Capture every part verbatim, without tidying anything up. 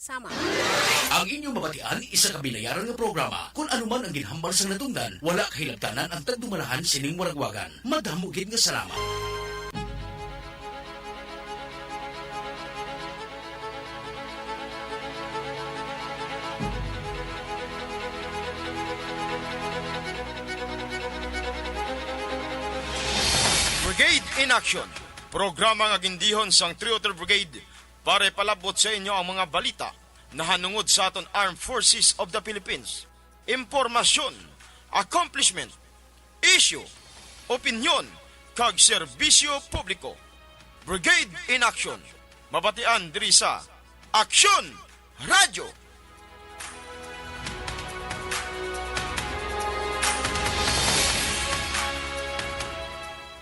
Sama. Ang inyong mabatian, isa ka binayaran nga programa. Kung ano man ang ginhambal sang natungdan, wala kahilabtanan ang tagdumalahan sining waragwagan. Madamo gid nga salamat. Brigade in Action, programa nga gindihon sang Three oh three Brigade para ipalabot sa inyo ang mga balita nahanungod sa aton Armed Forces of the Philippines, impormasyon, accomplishment, isyu, opinyon, kag serbisyo publiko. Brigade in Action, mabatian diri sa Action Radyo.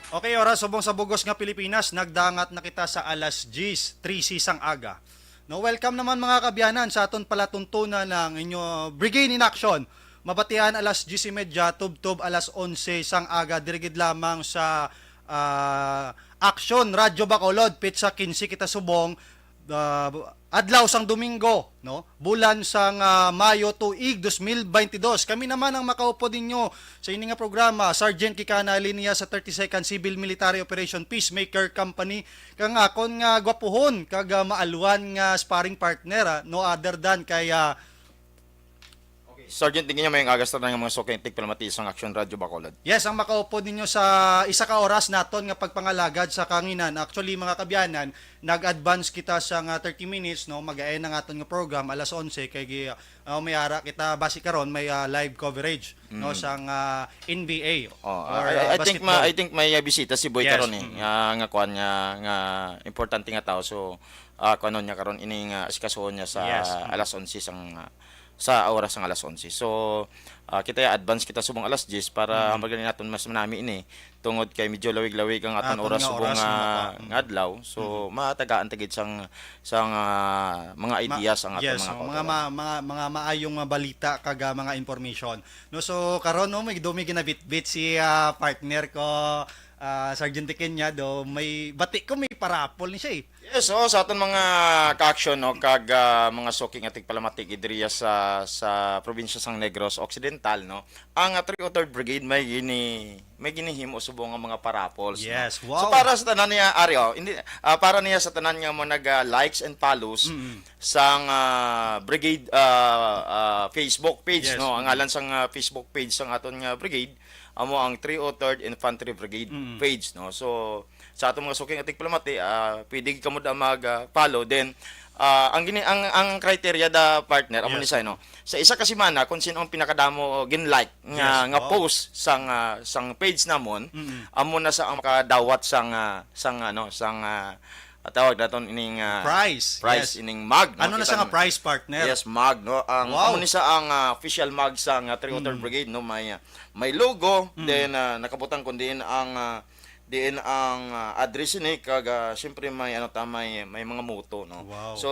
Okay, oras subong sa bugos nga Pilipinas, nagdangat na kita sa alas diyes trese sang aga. No, welcome naman, mga kaabyanan, sa aton palatuntunan ang inyo Brigade in Action. Mabatian alas diyes y media, tubtob alas onse sang aga, diri gid lamang sa, ah, Action Radyo Bacolod, petsa kinse kita subong, ah, adlaw sang Domingo, no? Bulan sang, ah, Mayo, tuig dos mil baynte dos. Kami naman ang makaupod ninyo sa ini nga programa, Sergeant Kikana Linia sa thirty-second Civil Military Operation Peacemaker Company, kang akon nga gwapuhon kag, ah, maalwan nga sparring partner, ah, no other than kay, ah, Okay. Sergeant, tingin niya may agas na nga mga suking tigpalamati sang Action Radyo Bacolod. Yes, ang makaupod ninyo sa isa ka oras naton nga pagpangalagad sa kanginan. Actually, mga kaabyanan, nag-advance kita sa nga thirty minutes, no? Mag-end ang aton nga program alas onse kay gi-, ah, may ara kita basi karon may, ah, live coverage, no, Mm. sang, ah, N B A Oh, or, I, ah, I think ma, basketball. I think may, ah, bisita si Boy Yes, karon eh. mm. Nga, nga kuan nga, nga importante nga tao. So, ah, kuanon niya karon ining, ah, asikasuhon niya sa Yes, mm. alas onse sang, ah, sa oras sang alas onse. So, ah, kita ya advance kita subong alas diyes para Mm. ang pagdali naton mas manami ini tungod kay medyo lawig-lawig ang aton Aton oras nga subong oras nga nga, mapa-, mm. nga adlaw. So, Mm. matagaan ta gid sang, sang, ah, mga Ma-, ideas ang aton yes, mga mga, kautoran. ma-, mga, mga maayong, ah, balita kag, ah, mga information. No, so karon, no, may dumi ginabitbit si, ah, partner ko, ah, Sergeant Kenya, do may bati ko may parapol ni siya eh. Yes, oo, sa aton mga ka-action, no, kag, ah, mga suki nga tigpalamati gid diriya sa, sa probinsya sang Negros Occidental, no, ang, ah, three oh third Brigade may gini-, may ginihimo subong nga mga paraffles, no? Yes, So, wow. para sa tanan niya, ari, oh, hindi, ah, para niya sa tanan nga mo nag, ah, likes and follows Mm-mm. sang, ah, Brigade, ah, ah, Facebook page, Yes, no? Ang mm. ngalan sang, ah, Facebook page sang aton nga brigade, amo ang three oh third Infantry Brigade Mm. page, no? So, sa atong mga suking ating palamati, ah, pwede gid kamo da mag, ah, follow. Then, ah, ang gini-, ang, ang criteria da partner, amo Yes. ni sa, no? Sa isa ka semana, kung sino ang pinakadamo gin-like nga, Yes, nga wow. post sang, ah, sang page namon, Mm-mm. amo na sa ang makadawat sang, ah, sang, ano, sang, ah, tawag naton ining, ah, Prize. prize, Yes. ining mug, no? Ano na Kita sa nga mo. prize, partner? Yes, mug, no? Ang, Wow. amo ni sa ang, ah, official mug sang, ah, three oh third Mm. Brigade, no? May, ah, may logo, Mm. then, ah, nakabutang kun diin ang, ah, diin ang, ah, address ini, kag, ah, siyempre may, ano ta, may, may mga motto, no? Wow. So,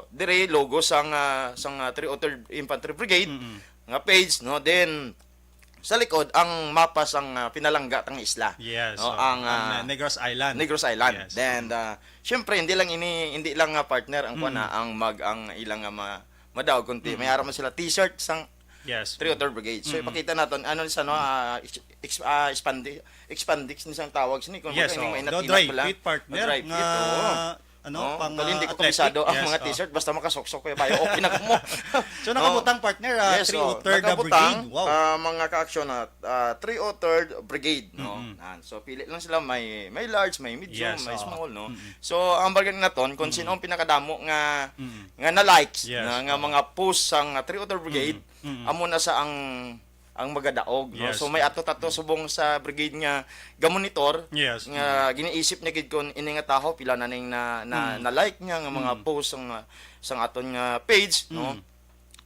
dire logo sang, ah, sang, ah, three oh third Infantry Brigade Mm-mm. nga page, no? Then, sa likod, ang mapa sang, ah, pinalangga tang isla, Yes, no? so, Ang, ang, ah, uh, Negros Island. Negros Island. Yes. Then, ah, siyempre, hindi lang ini, hindi lang nga partner ang kuwan, Mm. ah, ang mag-, ang ilang nga ma-, madaog, kundi Mm. may ara man sila t-shirt sang Yes. three oh third Brigade. So, Mm. ipakita naton, ano ni sa, no, ah, ex-, ex-, ah, expandi-, expandix ni sang tawag sini, kung Yes, baga, hindi oh. mainat-inat Dry pala. fit, partner, Dry fit, nga, oo. ano, Oh, pang, bali, hindi ah, ko athletic. kabisado ang Yes, mga oh. t-shirt, basta makasuksok ko, bayo, okay na ko mo. So, Oh. nakabutang, partner, ah, Yes, oh. three oh third Brigade. Nakabutang, Wow. ah, mga ka-action na, ah, three oh third Brigade, no? Mm-mm. Yan. So, pili lang sila, may, may large, may medium, Yes, may oo. small, no? Mm-mm. So, ang bargain naton, kung Mm-mm. sino ang pinakadamo nga, Mm-mm. nga na-likes, Yes, na, nga oo. mga post sang, ah, three oh third Brigade, Mm-mm. Mm-mm. amo na sa ang ang magadaog, no? Yes, So, may oo. ato-tato subong sa brigade nga gamonitor, Yes, nga mm. giniisip niya gid kung ini nga tawo, pila na ning na, na, Mm. na-like niya nga mga Mm. post sang, sang aton nga page, no? Mm.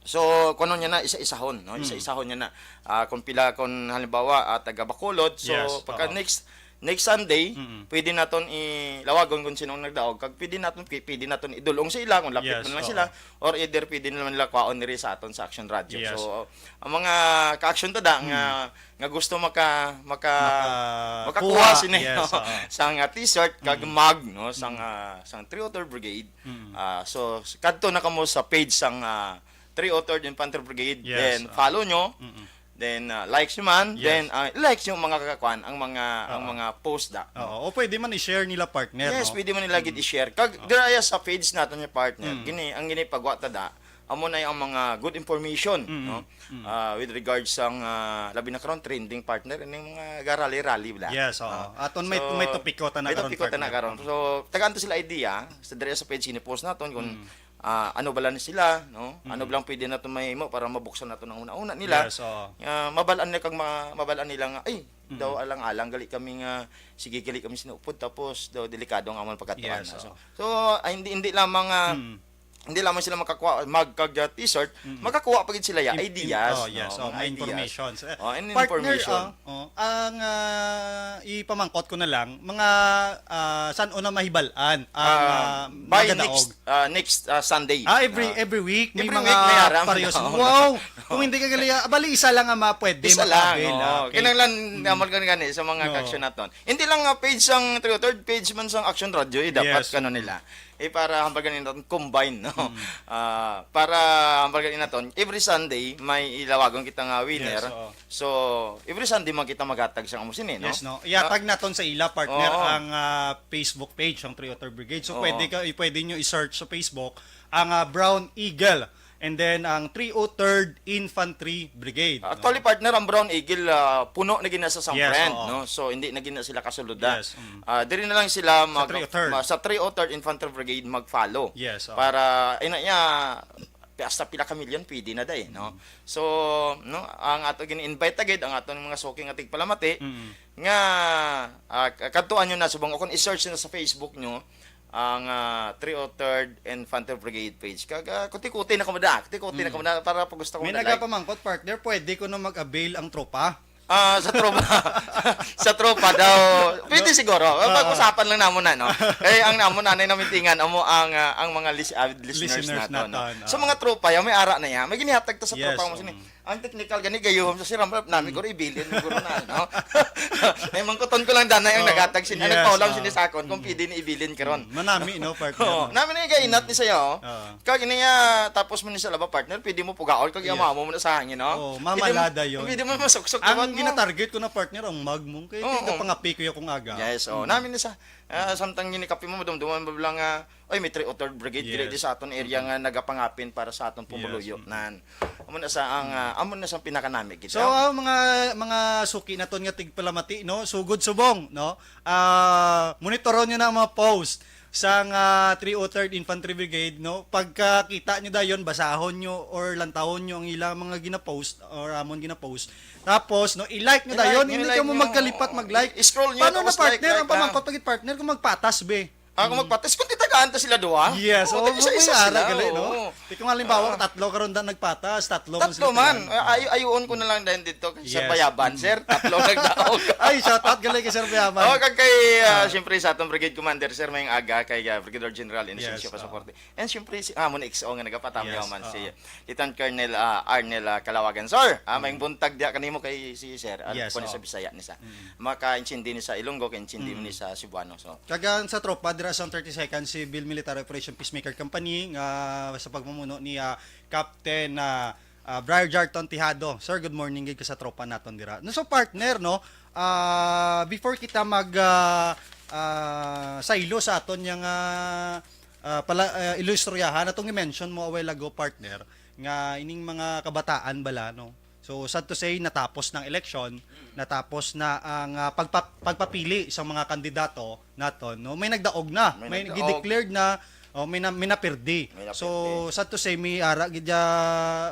So, kuno niya na, isa-isahon, no? Mm. Isa-isahon niya na. Ah, kung pila, kung halimbawa, ah, taga Bacolod, so, Yes, pagka oo. next, next Sunday, Mm-mm. pwede naton ilawagon kung sino ang nagdaog. Kag pwede naton, pwede naton idulong sa ila kung lapit Yes, man lang oo. sila, or either pwede naman nila kwaon diri sa aton sa Action Radio. Yes. So, ang mga ka-action ta da nga, Mm. nga gusto maka, maka, Maka-, makakuha kuha. sini, Yes, no? oo. Sang, ah, t-shirt kag Mm. mug, no? Sang, Mm. ah, sang Three-O-Third Brigade. Mm. Ah, so, s-, kadto na kamo sa page sang, ah, Three-O-Third Infantry Brigade. Yes, Then, oo. follow nyo. Mm-mm. Then, ah, likes nyo man. Yes. Then, ah, likes nyo mga kakakuan, ang mga, ang Oo. mga post da. Oo. O pwede man i-share nila, partner, Yes, no? pwede man nila gid Mm. i-share. Kag, Oo. dira ya sa page naton nga, partner, Mm. gini, ang gini pagwa ta da, amo na ang mga good information, Mm. no? Mm. Ah, with regards sang, ah, labi na karon, trending, partner, ining mga garali-rali, bala. Yes, oo. No? Aton may, So, may topiko ta na may karon, topiko ta na partner. karon. Mm. So, tagaan ta sila idea, sa diri sa page, gini-post naton kung Mm. ah, ano bala ni sila, no? Ano Mm. bala ang pwede naton mahimo para mabuksan naton ang una-una nila? Yes, oo. Ah, mabal-an nila kag ma-, mabal-an nila nga, "Ay, Mm. daw alang-alang gali kami nga, sige, gali kami sinupod, tapos daw delikado ang amon pagkatuan Yes, na." So, oo. so, ay, hindi, hindi lamang, ah, Mm. hindi lamang sila makakuha, mug kag, ah, t-shirt, Mm. makakuha pa gid sila ya, Im-, im-, ideas, oh, yes, no? oh, Mga may ideas. information. So, Oh, and partner, information. ah, Oh, ang, ah, ipamangkot ko na lang, mga, ah, san-o na mahibal-an ang, Ah, ah, by magkadaog? next, ah, next, ah, Sunday. Ah, every, Ah. every week may Every mga week may aram. variation. Oo. Wow! Kung hindi ka gali, ah, bali, isa lang ang mapwede Isa lang, makabil, oo. ah, okay. Kinahanglan Mm. naman gani, gani sa mga No. ka-action naton. Hindi lang nga page sang Three-O-Third, page man sang Action Radio, eh, dapat Yes. kano nila. Eh, para hambal gani naton, combine, no? Mm. Ah, para hambal gani naton, every Sunday, may ilawagon kita nga winner. Yes, oo. So, every Sunday man kita maghatag sang amo sini, no? Yes, no? Ihatag Ah, naton sa ila, partner, oo. ang, ah, Facebook page, ang Three-O-Third Brigade. So, Oo. pwede ka, pwede nyo i-search sa Facebook ang, ah, Brown Eagle and then ang Three-O-Third Infantry Brigade, no? Actually, partner, ang Brown Eagle, ah, puno na gina sa sang Yes, friend, oo. no? So, hindi na gina sila kasulod, ah. Yes, mm. Ah, diri na lang sila Sa mag-, Three-O-Third. ma-, sa Three-O-Third Infantry Brigade mag-follow. Yes, oo. Para, ay na, ya, hasta pila ka milyon, pwede na day, no? Mm. So, no, ang ato gini-invite ta gid, ang aton mga suki nga tigpalamati, Mm. nga, ah, k-, kadtuan nyo na subong, o kung i-search nyo sa Facebook nyo, ang, ah, Three-O-Third Infantry Brigade page. Kag, ah, kuti-kuti na kamo da, kuti-kuti na Mm. kamo da, para pag gusto ko May na like. nagapamangkot, partner, pwede ko na mag-avail ang tropa? Ah, sa tropa. Sa tropa daw. Pwede No. siguro. Ah. Pag-usapan lang namon na, no? Eh, ang namon na, na namitingan, amo ang, ah, ang mga lis-, avid listeners Listeners naton, no? naton, Sa ah. mga tropa, yan, may ara na yan. May ginihatag ta sa Yes, tropa mo sini. um. Ang technical gani, gayuhom sa siram, nami, Mm. guro, ibilin, guro na, no? May mangkuton ko lang, danay, ang Oh, nagatag sin-, yes, nagpaulam ah. sini sa akon, kung Mm. pwede ni ibilin karon. Mm, manami, no, partner, Oo, no? nami na yung gainat ni saya, oh. Ah. Kag niya, tapos mo ni sa laba, partner, pwede mo pugaon, kag Yes. yamaw mo na sa hangin, no? Oo, Pwede mo, mamalada yun. pwede mo masuksok Ang naman mo. ginatarget ko na, partner, ang mug mo. Kaya Oo. tingnan, pangapi ko yung kung aga. Yes, oh, Mm. nami ni sa, ah, samtang ginikapi mo, madumduman mo lang, ah, "Ay, may Three-O-Third Brigade Yes. diri di sa aton area Mm. nga nagapangapin para sa aton Yes. pumuluyo." Mm. Nan. Amo na sa ang, Mm. ah, amo na sa pinakanami gid, So, ah. ang mga, mga suki naton nga tigpalamati, no? Sugod subong, no? Ah, monitoron nyo na ang mga post sang, ah, Three-O-Third Infantry Brigade, no? Pagkakita nyo dayon, basahon nyo or lantawon nyo ang ilang mga ginapost or amon ginapost. Tapos, no, i-like nyo I-like dayon, nyo, hindi i-like ka mo nyo. magkalipat mag-like. I-scroll nyo, Paano na, tapos like, partner? like Ang lang. pamangkot pag partner kung magpatas, be? Ah, kung Mm. magpatas, kung titagaan ta sila duha? Yes, Oo, oo, isa-isa may ara sila, gali, no? oo. Di kung halimbawa, Ah. tatlo karon da nagpatas, tatlo man Tatlo sila man. tagaan. Ah, ay-, ayuon ko na lang din dito kay Sir Yes. Bayaban, Mm. sir. Tatlo nagdaog. Ay, shout out gali kay Sir Bayaban. Oh, kag kay, ah, Ah. siyempre sa atong Brigade Commander, sir, may aga kay, ah, Brigadier General Inocencio Yes, oo. Pasaporte. And siyempre, si, ah, mo na X O nga nagapatamaw Yes, man, oo. si Lieutenant Colonel, ah, Arnel, ah, Kalawagan. Sir, ah, may Mm. buntag diya kanimo kay si Sir, ah, Yes, kung oo. sa Bisaya ni sa. Mm. Makaintindi ni sa Ilonggo, kaintindi Mm. ni sa Cebuano. So, Kagang sa tropa, dira sa thirty-second Civil Military Operation Peacemaker Company, nga sa pagmamuno ni, ah, Captain, ah, ah, Briar Jarton Tejado. Sir, good morning gid ka sa tropa naton dira. No, so partner, no, ah, before kita mag, ah, ah, saylo sa aton yang, ah, ah, pala, ah, ilustroyahan, atong i-mention mo a while ago, partner, nga ining mga kabataan bala, no? So, sad to say, natapos ng eleksyon, Mm. natapos na ang, ah, pagpa-, pagpapili sa mga kandidato naton, no? May nagdaog na, May may nagdaog. gi-declared na, oh, may na-, may napirdi. May So, napirdi. sad to say, may ara gid ya,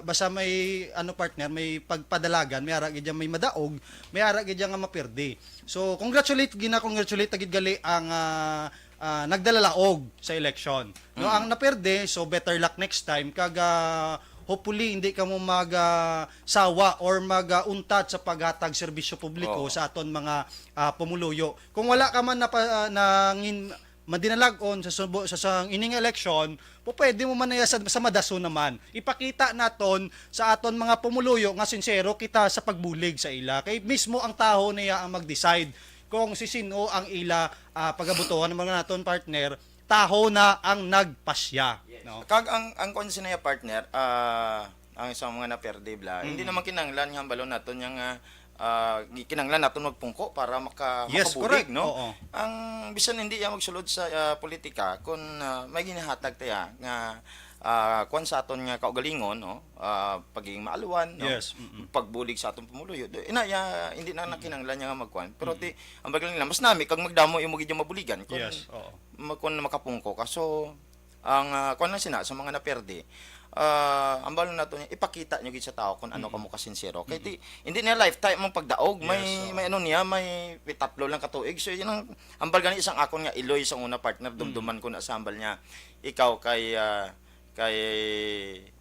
basta may, ano, partner, may pagpadalagan, may ara gid ya may madaog, may ara gid ya nga mapirdi. So, congratulate, gina-congratulate ta gid gali ang, ah, ah, nagdalalaog sa eleksyon. No, Mm. ang naperde, so better luck next time. Kag, ah, hopefully, hindi kamo mag, ah, sawa or mag, ah, untat sa paghatag serbisyo publiko Oo. sa aton mga, ah, pumuluyo. Kung wala ka man napa-, ah, nangin-, madinalag-on sa subo-, sa, sa ining eleksyon, po pwede mo man na sa, sa madason naman. Ipakita naton sa aton mga pumuluyo nga sincero kita sa pagbulig sa ila. Kay mismo ang tawo niya ang mag-decide kung si sino ang ila, ah, pagabutuhan. Mga naton, partner, tawo na ang nagpasya, Yes. no? Kag ang, ang konsehal niya, partner, ah, ang sa mga naperde bla, hindi Mm. naman kinahanglan nga hambalon naton yang, ah, ah, gi-, kinahanglan naton magpungko para maka-, Yes, makabulig, correct. no? Oo. Ang bisan hindi iya magsulod sa, ah, politika, kun, ah, may ginahatag ta iya nga, ah, kuwan sa aton nga kaugalingon, no? Ah, pagiging maalwan, no? Yes, mm-mm. Pagbulig sa aton pumuluyo. Do, ina, iya, hindi na, na Mm. kinahanglan niya nga magkuwan. Pero Mm. ti, ang bagal nila, mas nami kag magdamo imo gid yung mabuligan. Kun Yes, oo. ma-, kun makapungko ka. So, ang, ah, kuwan lang sina, sa mga naperde, ah, ang balon nato niya, ipakita nyo gid sa tao kung ano Mm. kamo kasinsero. Kay Mm. ti, hindi na lifetime ang pagdaog. May, Yes, oo. may ano niya, may tatlo lang ka tuig. So, yun ang, ang balgan isang akon nga iloy sa una, partner, Mm. dumduman ko na sa hambal niya. Ikaw kay, ah, kay,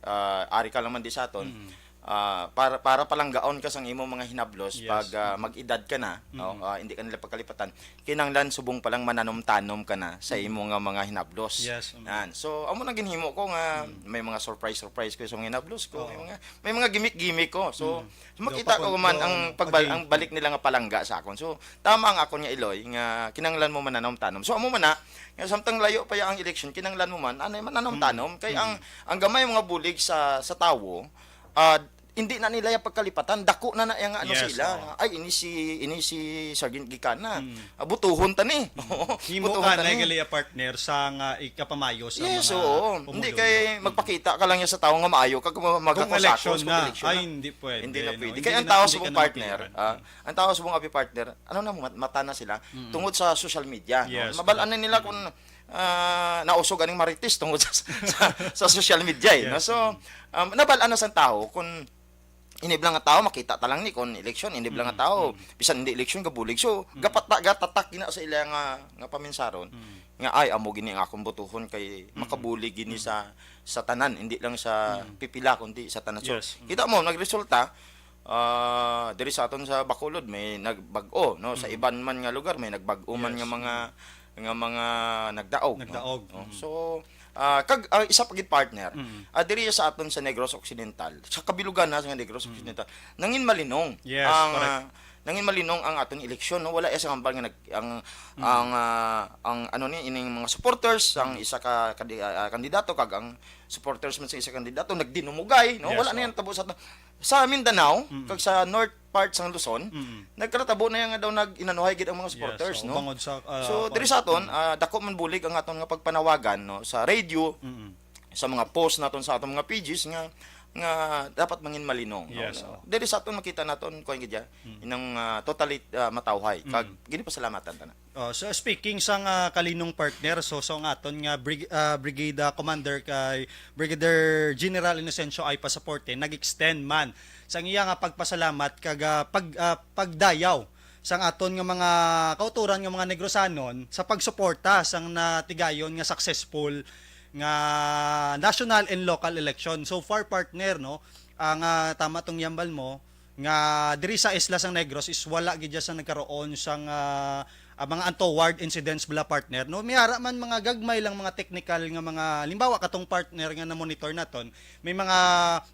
ah, ari ka lang man di sa aton. Mm. Ah, para, para palanggaon ka sang imo mga hinablos Yes. pag, ah, Mm. mag-edad ka na, no? Mm. Ah, hindi ka nila pagkalipatan. Kinahanglan subong pa lang mananom-tanom ka na sa Mm. imo nga mga hinablos. Yes, mm. Yan. So, amo na ginhimo ko nga Mm. may mga surprise-surprise ko sa mga hinablos ko. May Oo. mga, may mga gimmick-gimmick ko. So, Mm. makita Daw ko man pakon-, ang daw pagbal-, ang paginto. balik nila nga palangga sa akon. So, tama ang akon nga iloy nga kinahanglan mo mananom-tanom. So, amo man na, nga samtang layo pa ya ang eleksyon, kinahanglan mo man, anay, mananom-tanom. Mm. Kay ang, Mm. ang gamay mga bulig sa, sa tawo, ah, hindi na nila yung pagkalipatan. Dako na na yung ano Yes, sila. oo. Ay, ini si, ini si Sergeant Gikana. Mm. Ah, butuhon ta ni. Oo, Himo butuhon ka ta na ni. gali, ah, partner, sa nga ikapamayo sa Yes, mga oo. Hindi pumuluyo. kay Mm. magpakita ka lang niya sa tao nga maayo ka kung Kung magkakonsakos, election kung na, election ay, na. hindi pwede, Hindi na no? pwede. Hindi Kaya ang na, tao hindi sa ka mong na partner, mapigilan. ah, Mm. ang tao sa mong abi partner, ano na, mat-, mata na sila Mm. tungod sa social media, no? Yes, Mabalaan na correct. nila Mm. kung, ah, nausog aning marites tungod sa, sa, sa social media, eh, no? Yes. So, Mm. um, nabalaan na sa tao kung iniblang nga tao, makita ta lang ni kung election, iniblang nga Mm. tao, Mm. bisan hindi election, gabulig. So, Mm. gapat-, gatatak gina sa ila nga, nga paminsaron, Mm. nga, "Ay, amo gini ang akong botohon kay Mm. makabulig gini Mm. sa, sa tanan, hindi lang sa Mm. pipila, kundi sa tanan." So, Yes. Mm. kita mo, nagresulta, ah, diri sa aton sa Bacolod, may nagbag-o, no? Sa Mm. iban man nga lugar, may nagbag-o man Yes. nga mga, Mm. nga mga nagdaog, no? Nagdaog. Oh, Mm. so, ah, kag, ah, isa pa gid, partner, Mm. ah, diri sa aton sa Negros Occidental, sa kabilugan na sa Negros Mm. Occidental, nangin malinong Yes, ang, correct. ah, nangin malinong ang aton eleksyon, no? Wala iya sa hambal nga nag-, ang, Mm. ang, ah, ang ano ni, ining mga supporters, ang Mm. isa ka kandi-, ah, ah, kandidato, kag ang supporters man sa isa kandidato, nagdinumugay, no? Yes, Wala na oh. yan tabo sa, sa Mindanao, Mm. kag sa north part sa Luzon, Mm. nagkatabo na yan nga daw nag-inanuhay gid ang mga Yes, supporters, oh, no? bangod sa, ah, So, diri sa aton, mm. ah, dako man bulig ang aton nga pagpanawagan, no, sa radio, Mm. sa mga post naton sa aton mga pages nga, nga dapat mangin malinong, no? Yes, oh. Diri sa aton makita naton, kuwan gid ya, Mm. inang, ah, totally, ah, matawhay. Kag Mm. ginipasalamatan ta na. Oh, so speaking sa nga kalinong, partner, so, so ang aton nga brig-, ah, Brigada Commander kay Brigadier General Inocencio Ay Pasaporte nag-extend man sang iya nga pagpasalamat kag, ah, pag, ah, pagdayaw sang aton nga mga kauturan nga mga Negrosanon sa pagsuporta sang natigayon nga successful nga national and local election. So far, partner, no, ang, ah, tama tong yambal mo, nga diri sa isla sang Negros is wala gid siya sa nagkaroon sang, ah, ah, mga untoward incidents bala, partner, no? May ara man mga gagmay lang mga technical nga mga, limbawa, katong, partner, nga na-monitor naton, may mga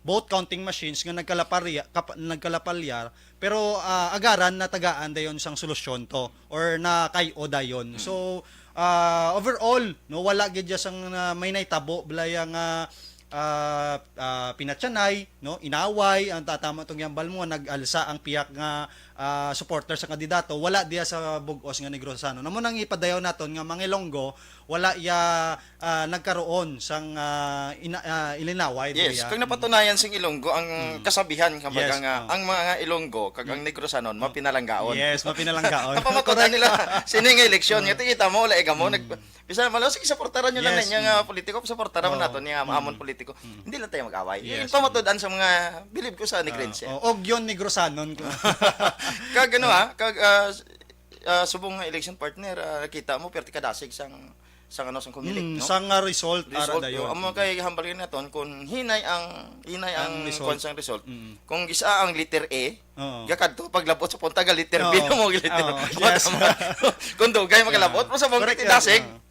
vote counting machines nga nagkalaparya-, kap-, nagkalapalyar, pero, ah, agaran natagaan dayon sang solusyon to or nakay-o dayon. Mm. So, ah, overall, no, wala gid siya sang, ah, may naitabo bala ya nga, ah, ah, pinatyanay, no, inaway, ang tatama tong yambal mo, nag-alsa ang pihak nga, ah, supporter sa kandidato, wala diya sa bug-os nga Negrosano. Namo nang ipadayaw naton nga mga Ilonggo, wala iya, ah, nagkaroon sang, ah, ina-, ah, ilinaway Yes, diya. kag napatunayan sing Ilonggo ang Mm. kasabihan, kumbaga Yes, nga, oh. ang mga Ilonggo kag ang Mm. Negrosanon, Oh. mapinalanggaon. Yes, mapinalanggaon. Ang pamatudan Correct. nila, sini nga eleksyon, Oh. nga, kita mo, wala, ikaw mo, Mm. nag-, Bisan malo, sige, suportaran nyo lang Yes, ninyo nga mm. politiko, suportaran man Oo. nato niya, Mm. amon politiko. Mm. Hindi lang tayo mag-away. Yes, Yung pamatudan mm. sa mga, bilib ko sa Negrense. Ah, oh, og yun, Negrosanon ko. Kag ano, ah, kag, ah, s-, ah, subong nga election partner, ah, nakita mo, perti kadasig sang, sang ano, sang Comelec, Mm, no? Sang, ah, result, ara Result, dayon. Oh, amo kay hambal gani naton, kung hinay ang, hinay Ang ang result. kwan sang result. Mm. Kung gisa ang letter A, Oo. gakadto, paglabot sa punta, ga letter B Oo. na mo, letter Oo, What yes. am I? Kung dugay, makalabot Yeah. mo sa mong Correct yan. dasig, Oo.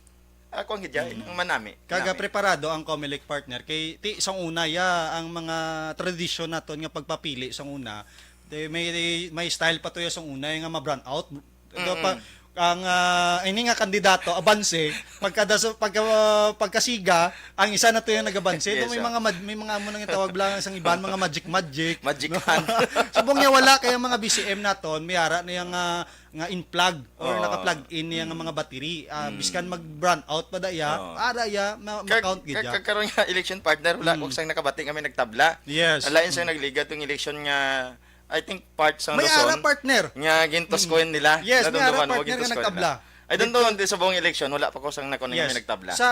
ah, kung gidya, Mm. ang manami. Kaga Manami. preparado ang Comelec partner. Kay, ti, sang una, ya, ang mga tradisyon naton nga pagpapili sang una, ti, may, may style pa to ya sang una, ya nga ma-brown out. Ito Mm. pa, ang, ah, ini nga kandidato, abanse, pagkada-, pagka-, pagkasiga, ang isa na to yung nag-abanse. Ito Yes, may oh. mga mag-, may mga amo nang tawag lang sang iban, mga magic-magic. Magic No? hand. Subong niya wala, kaya mga B C M naton, may ara na yung, ah, nga in-plug or Oo. naka-plug in niya nga Mm. mga battery. Ah, Mm. biskan mag-brown out pa da iya, Oo. ara iya, ma-, Kag-, ma-count gid kag-, ya. kag-, karon nga election partner, wala Mm. ko sang nakabati nga may nagtabla. Yes. Alain sa Mm. nagliga tong election nga, I think, part sang May Luzon ara, partner. nga gintuskoy Mm. nila. Yes, may ara, Nadumduman mo, partner, nga gintuskoy nila. nagtabla. I don't know, Dito hindi sa buong election, wala pa ko sang nako na Yes. may nagtabla. Sa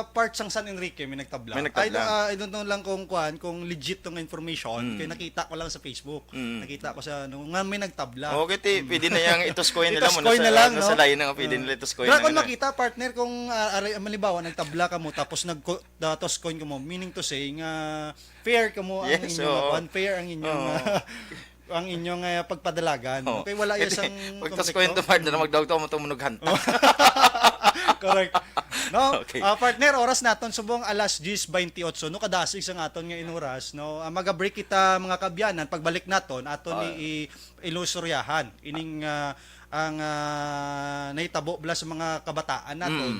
part sang San Enrique, may nagtabla. May nagtabla. I don't, ah, I don't know lang kung, kuan, kung legit tong information, Mm. kay nakita ko lang sa Facebook. Mm. Nakita ko sa, ano, nga may nagtabla. Okay, ti, Mm. pwede na yang ituskoy nila mo Ituskoy na na sa, lang, na sa no? lain na nga pwede Mm. nila ituskoy Pero na kung nga. makita, partner, kung, ah, aray, malibawa, nagtabla ka mo, tapos nag-, ah, tuskoy ka mo, meaning to say nga fair ka mo ang Yes, inyong oo. laban, fair ang inyong, Oo. ah, ang inyong, ah, pagpadalagan. Oo. Okay, wala Pwede, iya sang pagtas ko yung konteksto. Partner, magdaog to, mo tumunog hanta. Oh. Correct. No? Okay. Ah, partner, oras naton subong alas diyes baynte otso, no? Kadasig sang aton nga inuras, no? Ah, maga-break kita, mga kabyanan. Pagbalik naton, aton Ah. ni i-, ilusuryahan ining, ah, ang, ah, nahitabo bala sa mga kabataan naton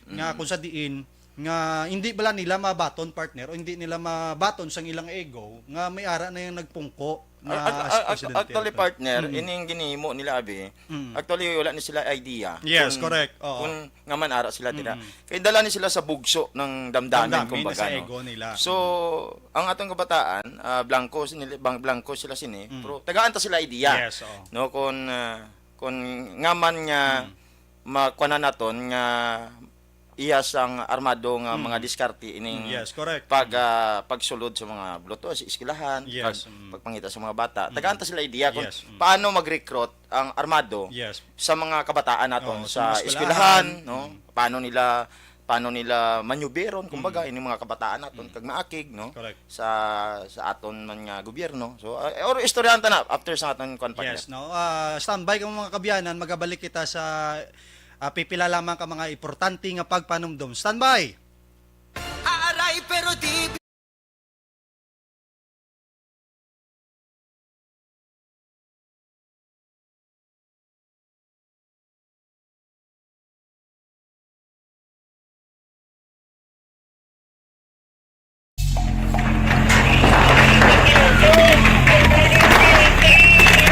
Mm. nga Mm. kung sa diin nga hindi bala nila mabaton, partner, o hindi nila mabaton sang ilang ego nga may ara na yung nagpungko na Ac-, ac-, ac-, as presidente actually, naton. Partner, Mm. ining ginhimo nila, abi, Mm. actually, wala ni sila idea Yes, kung, correct. Oo. kung nga man ara sila dira. Mm. Kay dala ni sila sa bugso ng damdamin, Damdamin kumbaga, sa no? ego nila. So, ang atong kabataan, ah, blanco sila, bang-, blanco sila sini, Mm. pero tagaan ta sila idea, Yes, oo. no? Kung, ah, kung nga man nga Mm. makuanan naton nga iya sang armado nga Mm. mga diskarte ining Mm, yes, correct. pag, Mm. ah, pagsulod sa mga bluto sa eskwelahan, Yes, pag, mm. pagpangita sa mga bata. Mm. Tagaan ta sila idea kung Yes, mm. paano mag-recruit ang armado Yes. sa mga kabataan naton Oo, sa sa mga eskwelahan, eskwelahan. no? Mm. Paano nila, paano nila manyuberon, kumbaga, Mm. ining mga kabataan naton Mm. kag maakig, no? Correct. Sa, sa aton man nga gobyerno. So, ah, or istoryahan ta na after sa aton kwan, partner. Yes, no? Ah, standby kamo, mga kabyanan, magabalik kita sa, ah, pipila lamang ka mga importante nga pagpanumdom. Standby! Aray, pero di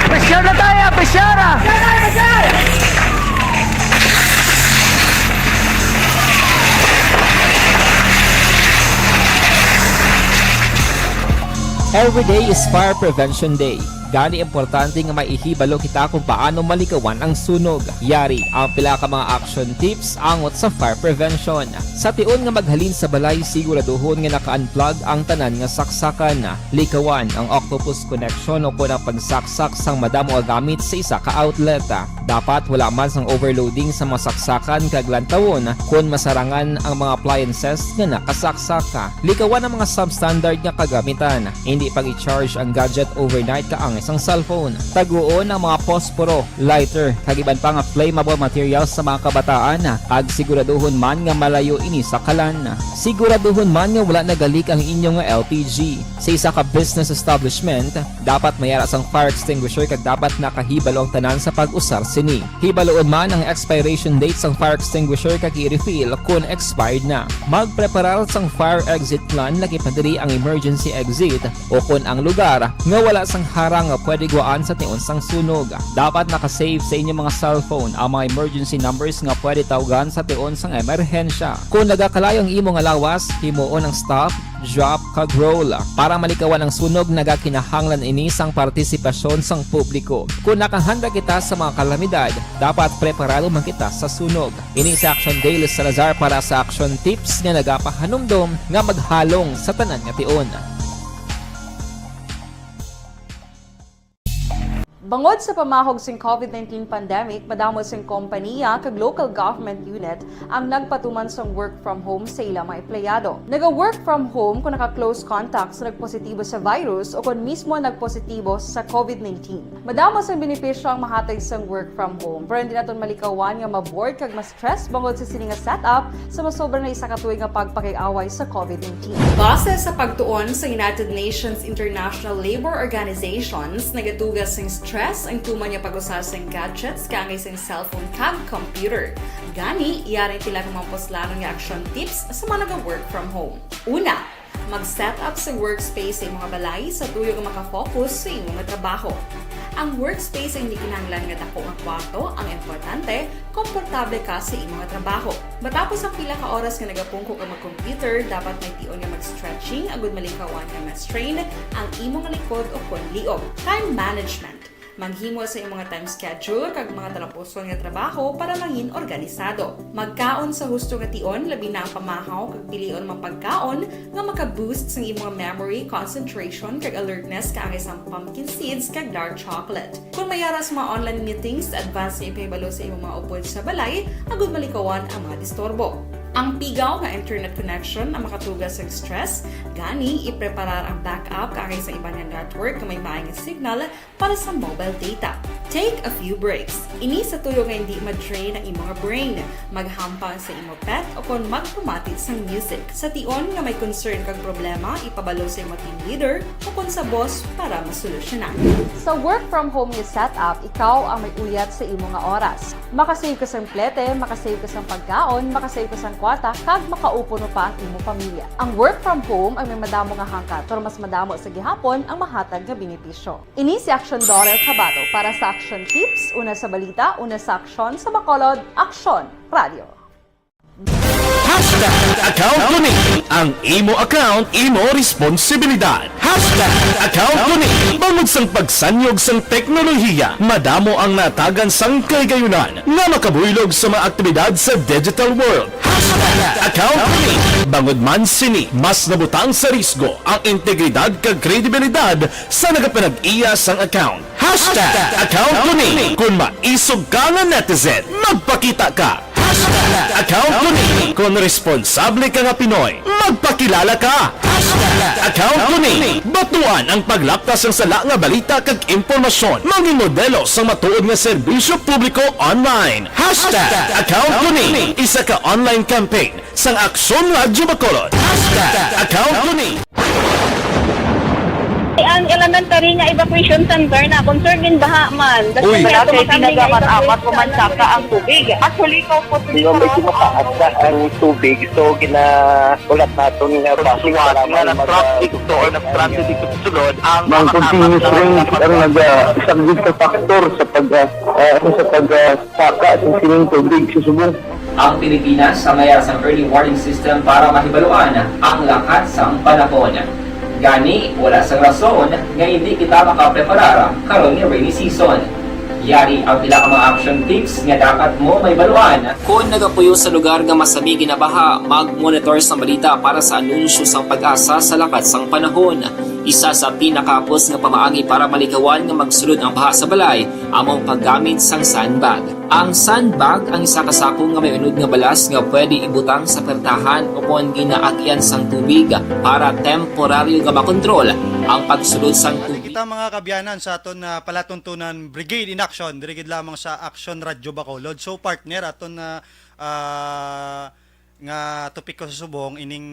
Pressure na tayo, pressure ah! Every day is Fire Prevention Day. Gani, importante nga maihibalo kita kung paano malikawan ang sunog. Yari ang pila ka mga action tips angot sa fire prevention. Sa tion nga maghalin sa balay, siguraduhon nga naka-unplug ang tanan nga saksakan. Likawan ang octopus connection o kon ang pagsaksak sang madamo nga gamit sa isa ka outlet. Dapat wala man sang overloading sa mga saksakan kag lantawon kon masarangan ang mga appliances nga nakasaksak. Likawan ang mga substandard nga kagamitan. Hindi pag-i-charge ang gadget overnight kaangay sang cellphone. Taguon ang mga posporo, lighter, kag iban pa nga flammable materials sa mga kabataan, kag siguraduhon man nga malayo ini sa kalan. Siguraduhon man nga wala nagalik ang inyo nga L P G. Sa isa ka business establishment, dapat may ara sang fire extinguisher kag dapat nakahibalo ang tanan sa pag-usar sini. Hibaloon man ang expiration date sang fire extinguisher kag i-refill kon expired na. Magpreparar sang fire exit plan, lakip na diri ang emergency exit o kon ang lugar nga wala sang harang nga pwede guwaan sa tion sang sunog. Dapat naka-save sa inyo mga cellphone ang mga emergency numbers nga pwede tawgan sa tion sang emerhensya. Kon nagakalayo ang imo nga lawas, himuon ang stop, drop, kag roll. Para malikawan ang sunog, nagakinahanglan ini sang partisipasyon sang publiko. Kon nakahanda kita sa mga kalamidad, dapat preparado man kita sa sunog. Ini si Action Daily Salazar para sa Action Tips nga nagapahanumdom nga maghalong sa tanan nga tion. Tungod sa pamahog sing COVID nineteen pandemic, madamo sing kompaniya kag local government unit ang nagpatuman sang work from home sa ila mga empleyado. Naga-work from home kung naka-close contact sa nagpositibo sa virus o kon mismo nagpositibo sa COVID nineteen. Madamo sang benepisyo ang mahatag sang work from home, pero hindi naton malikawan nga ma-bored kag ma-stress bangod sa sini nga setup sa masobra na isa ka tuig nga pagpakig-away sa COVID nineteen. Base sa pagtuon sa United Nations International Labour Organizations, nagatuga sing stress ang tuman nga pag-usa sing gadgets kaangay sing cellphone kag computer. Gani, yari ang pila ka mga puslanon nga action tips sa mga naga-work from home. Una, mag-set up sa workspace sa imong balay sa tuyo nga makafocus sa imong trabaho. Ang workspace ay hindi kinahanglan nga dako nga kwarto, ang importante, komportable ka sa imong trabaho. Matapos ang pila ka oras nga nagapungko ka mag-computer, dapat may tion nga mag-stretching agud malikawan nga ma-strain ang imong likod o kon liog. Time management. Maghimo sa imong time schedule kag mga talapuson nga trabaho para mangin organisado. Magkaon sa husto nga tion, labi na ang pamahaw kag pilion mga pagkaon nga maka-boost sang imong memory, concentration, kag alertness kaangay sang pumpkin seeds kag dark chocolate. Kung may ara sa mga online meetings, advance nga ipahibalo sa imong mga upod sa balay agud malikawan ang mga disturbo. Ang pigaw nga internet connection ang makatuga sa stress, gani ipreparar ang backup kaangay sa iban nga network nga may maayong signal para sa mobile data. Take a few breaks. Ini sa tuyo nga hindi ma-drain ang imong brain. Maghampang sa imo pet o kon magpamati sang music. Sa tion nga may concern kag problema, ipabalo sa imo team leader o kon sa boss para masolusyonan. Sa work from home nga setup, ikaw ang may uyat sa imo nga oras. Makasave ka sang plete, makasave ka sang pagkaon, makasave ka sang kwarta, kag makaupo pa ang imo pamilya. Ang work from home ay may madamo nga hangkat, pero mas madamo sa gihapon ang mahatag nga benepisyo. Ini si Aksyon Dorel Cabato para sa Aksyon Tips, una sa balita, una sa aksyon, sa Bacolod, Aksyon Radio. Hashtag account ko ni. Ang imo account, imo responsibilidad. Hashtag account ko ni. Bangod sang pagsanyog sang teknolohiya, madamo ang natagan sang kahigayunan nga makabuylog sa mga aktibidad sa digital world. Hashtag account ko ni. Bangod man sini, mas nabutang sa risgo ang integridad kag kredibilidad sa nagapanag-iya sang account. Hashtag account ko ni. Kung maisog ka nga netizen, magpakita ka. Hashtag account ko ni. Kung responsable ka nga Pinoy, magpakilala ka. Hashtag account ko ni. Batuan ang paglapkas sang sala nga balita kag impormasyon. Mangin modelo sang matuod nga serbisyo publiko online. Hashtag account ko ni. Isa ka online campaign sang Aksyon Radyo Bacolod. Hashtag account ko ni. Ang elementary nga evacuation center na concerned din baha man. Uy, wala kay tinaga man amat ko man saka ang tubig. Actually, ko po Medyo mataas na ang tubig, so ginaulat naton nga basi para man mag-, ah, dito or nag-transit dito sa sulod ang mga continuous rains ang nag-, ah, isang big factor sa pag, ah, ah, sa pag, ah, saka sa sining tubig sa subong. Ang Pilipinas ang may ara sang early warning system para mahibaluan ang lakat sang panahon. Gani, wala sang rason nga indi kita makapreparar karon nga rainy season. Yari ang pila ka mga action tips nga dapat mo mahibaluan. Kon nagapuyo sa lugar nga masami ginabaha, mag-monitor sang balita para sa anunsyo sang PAGASA sa lakat sang panahon. Isa sa pinakahapos nga pamaagi para malikawan nga magsulod ang baha sa balay amo ang paggamit sang sandbag. Ang sandbag ang isa ka sako nga may unod nga balas nga pwede ibutang sa pertahan ukon ginaagyan sang tubig para temporaryo nga makontrol ang pagsulod sang tubig. Kita mga kaabyanan sa aton nga palatuntunan, Brigade in Action diri gid lamang sa Action Radyo Bacolod. So partner, aton nga, ah, nga topiko sa subong ining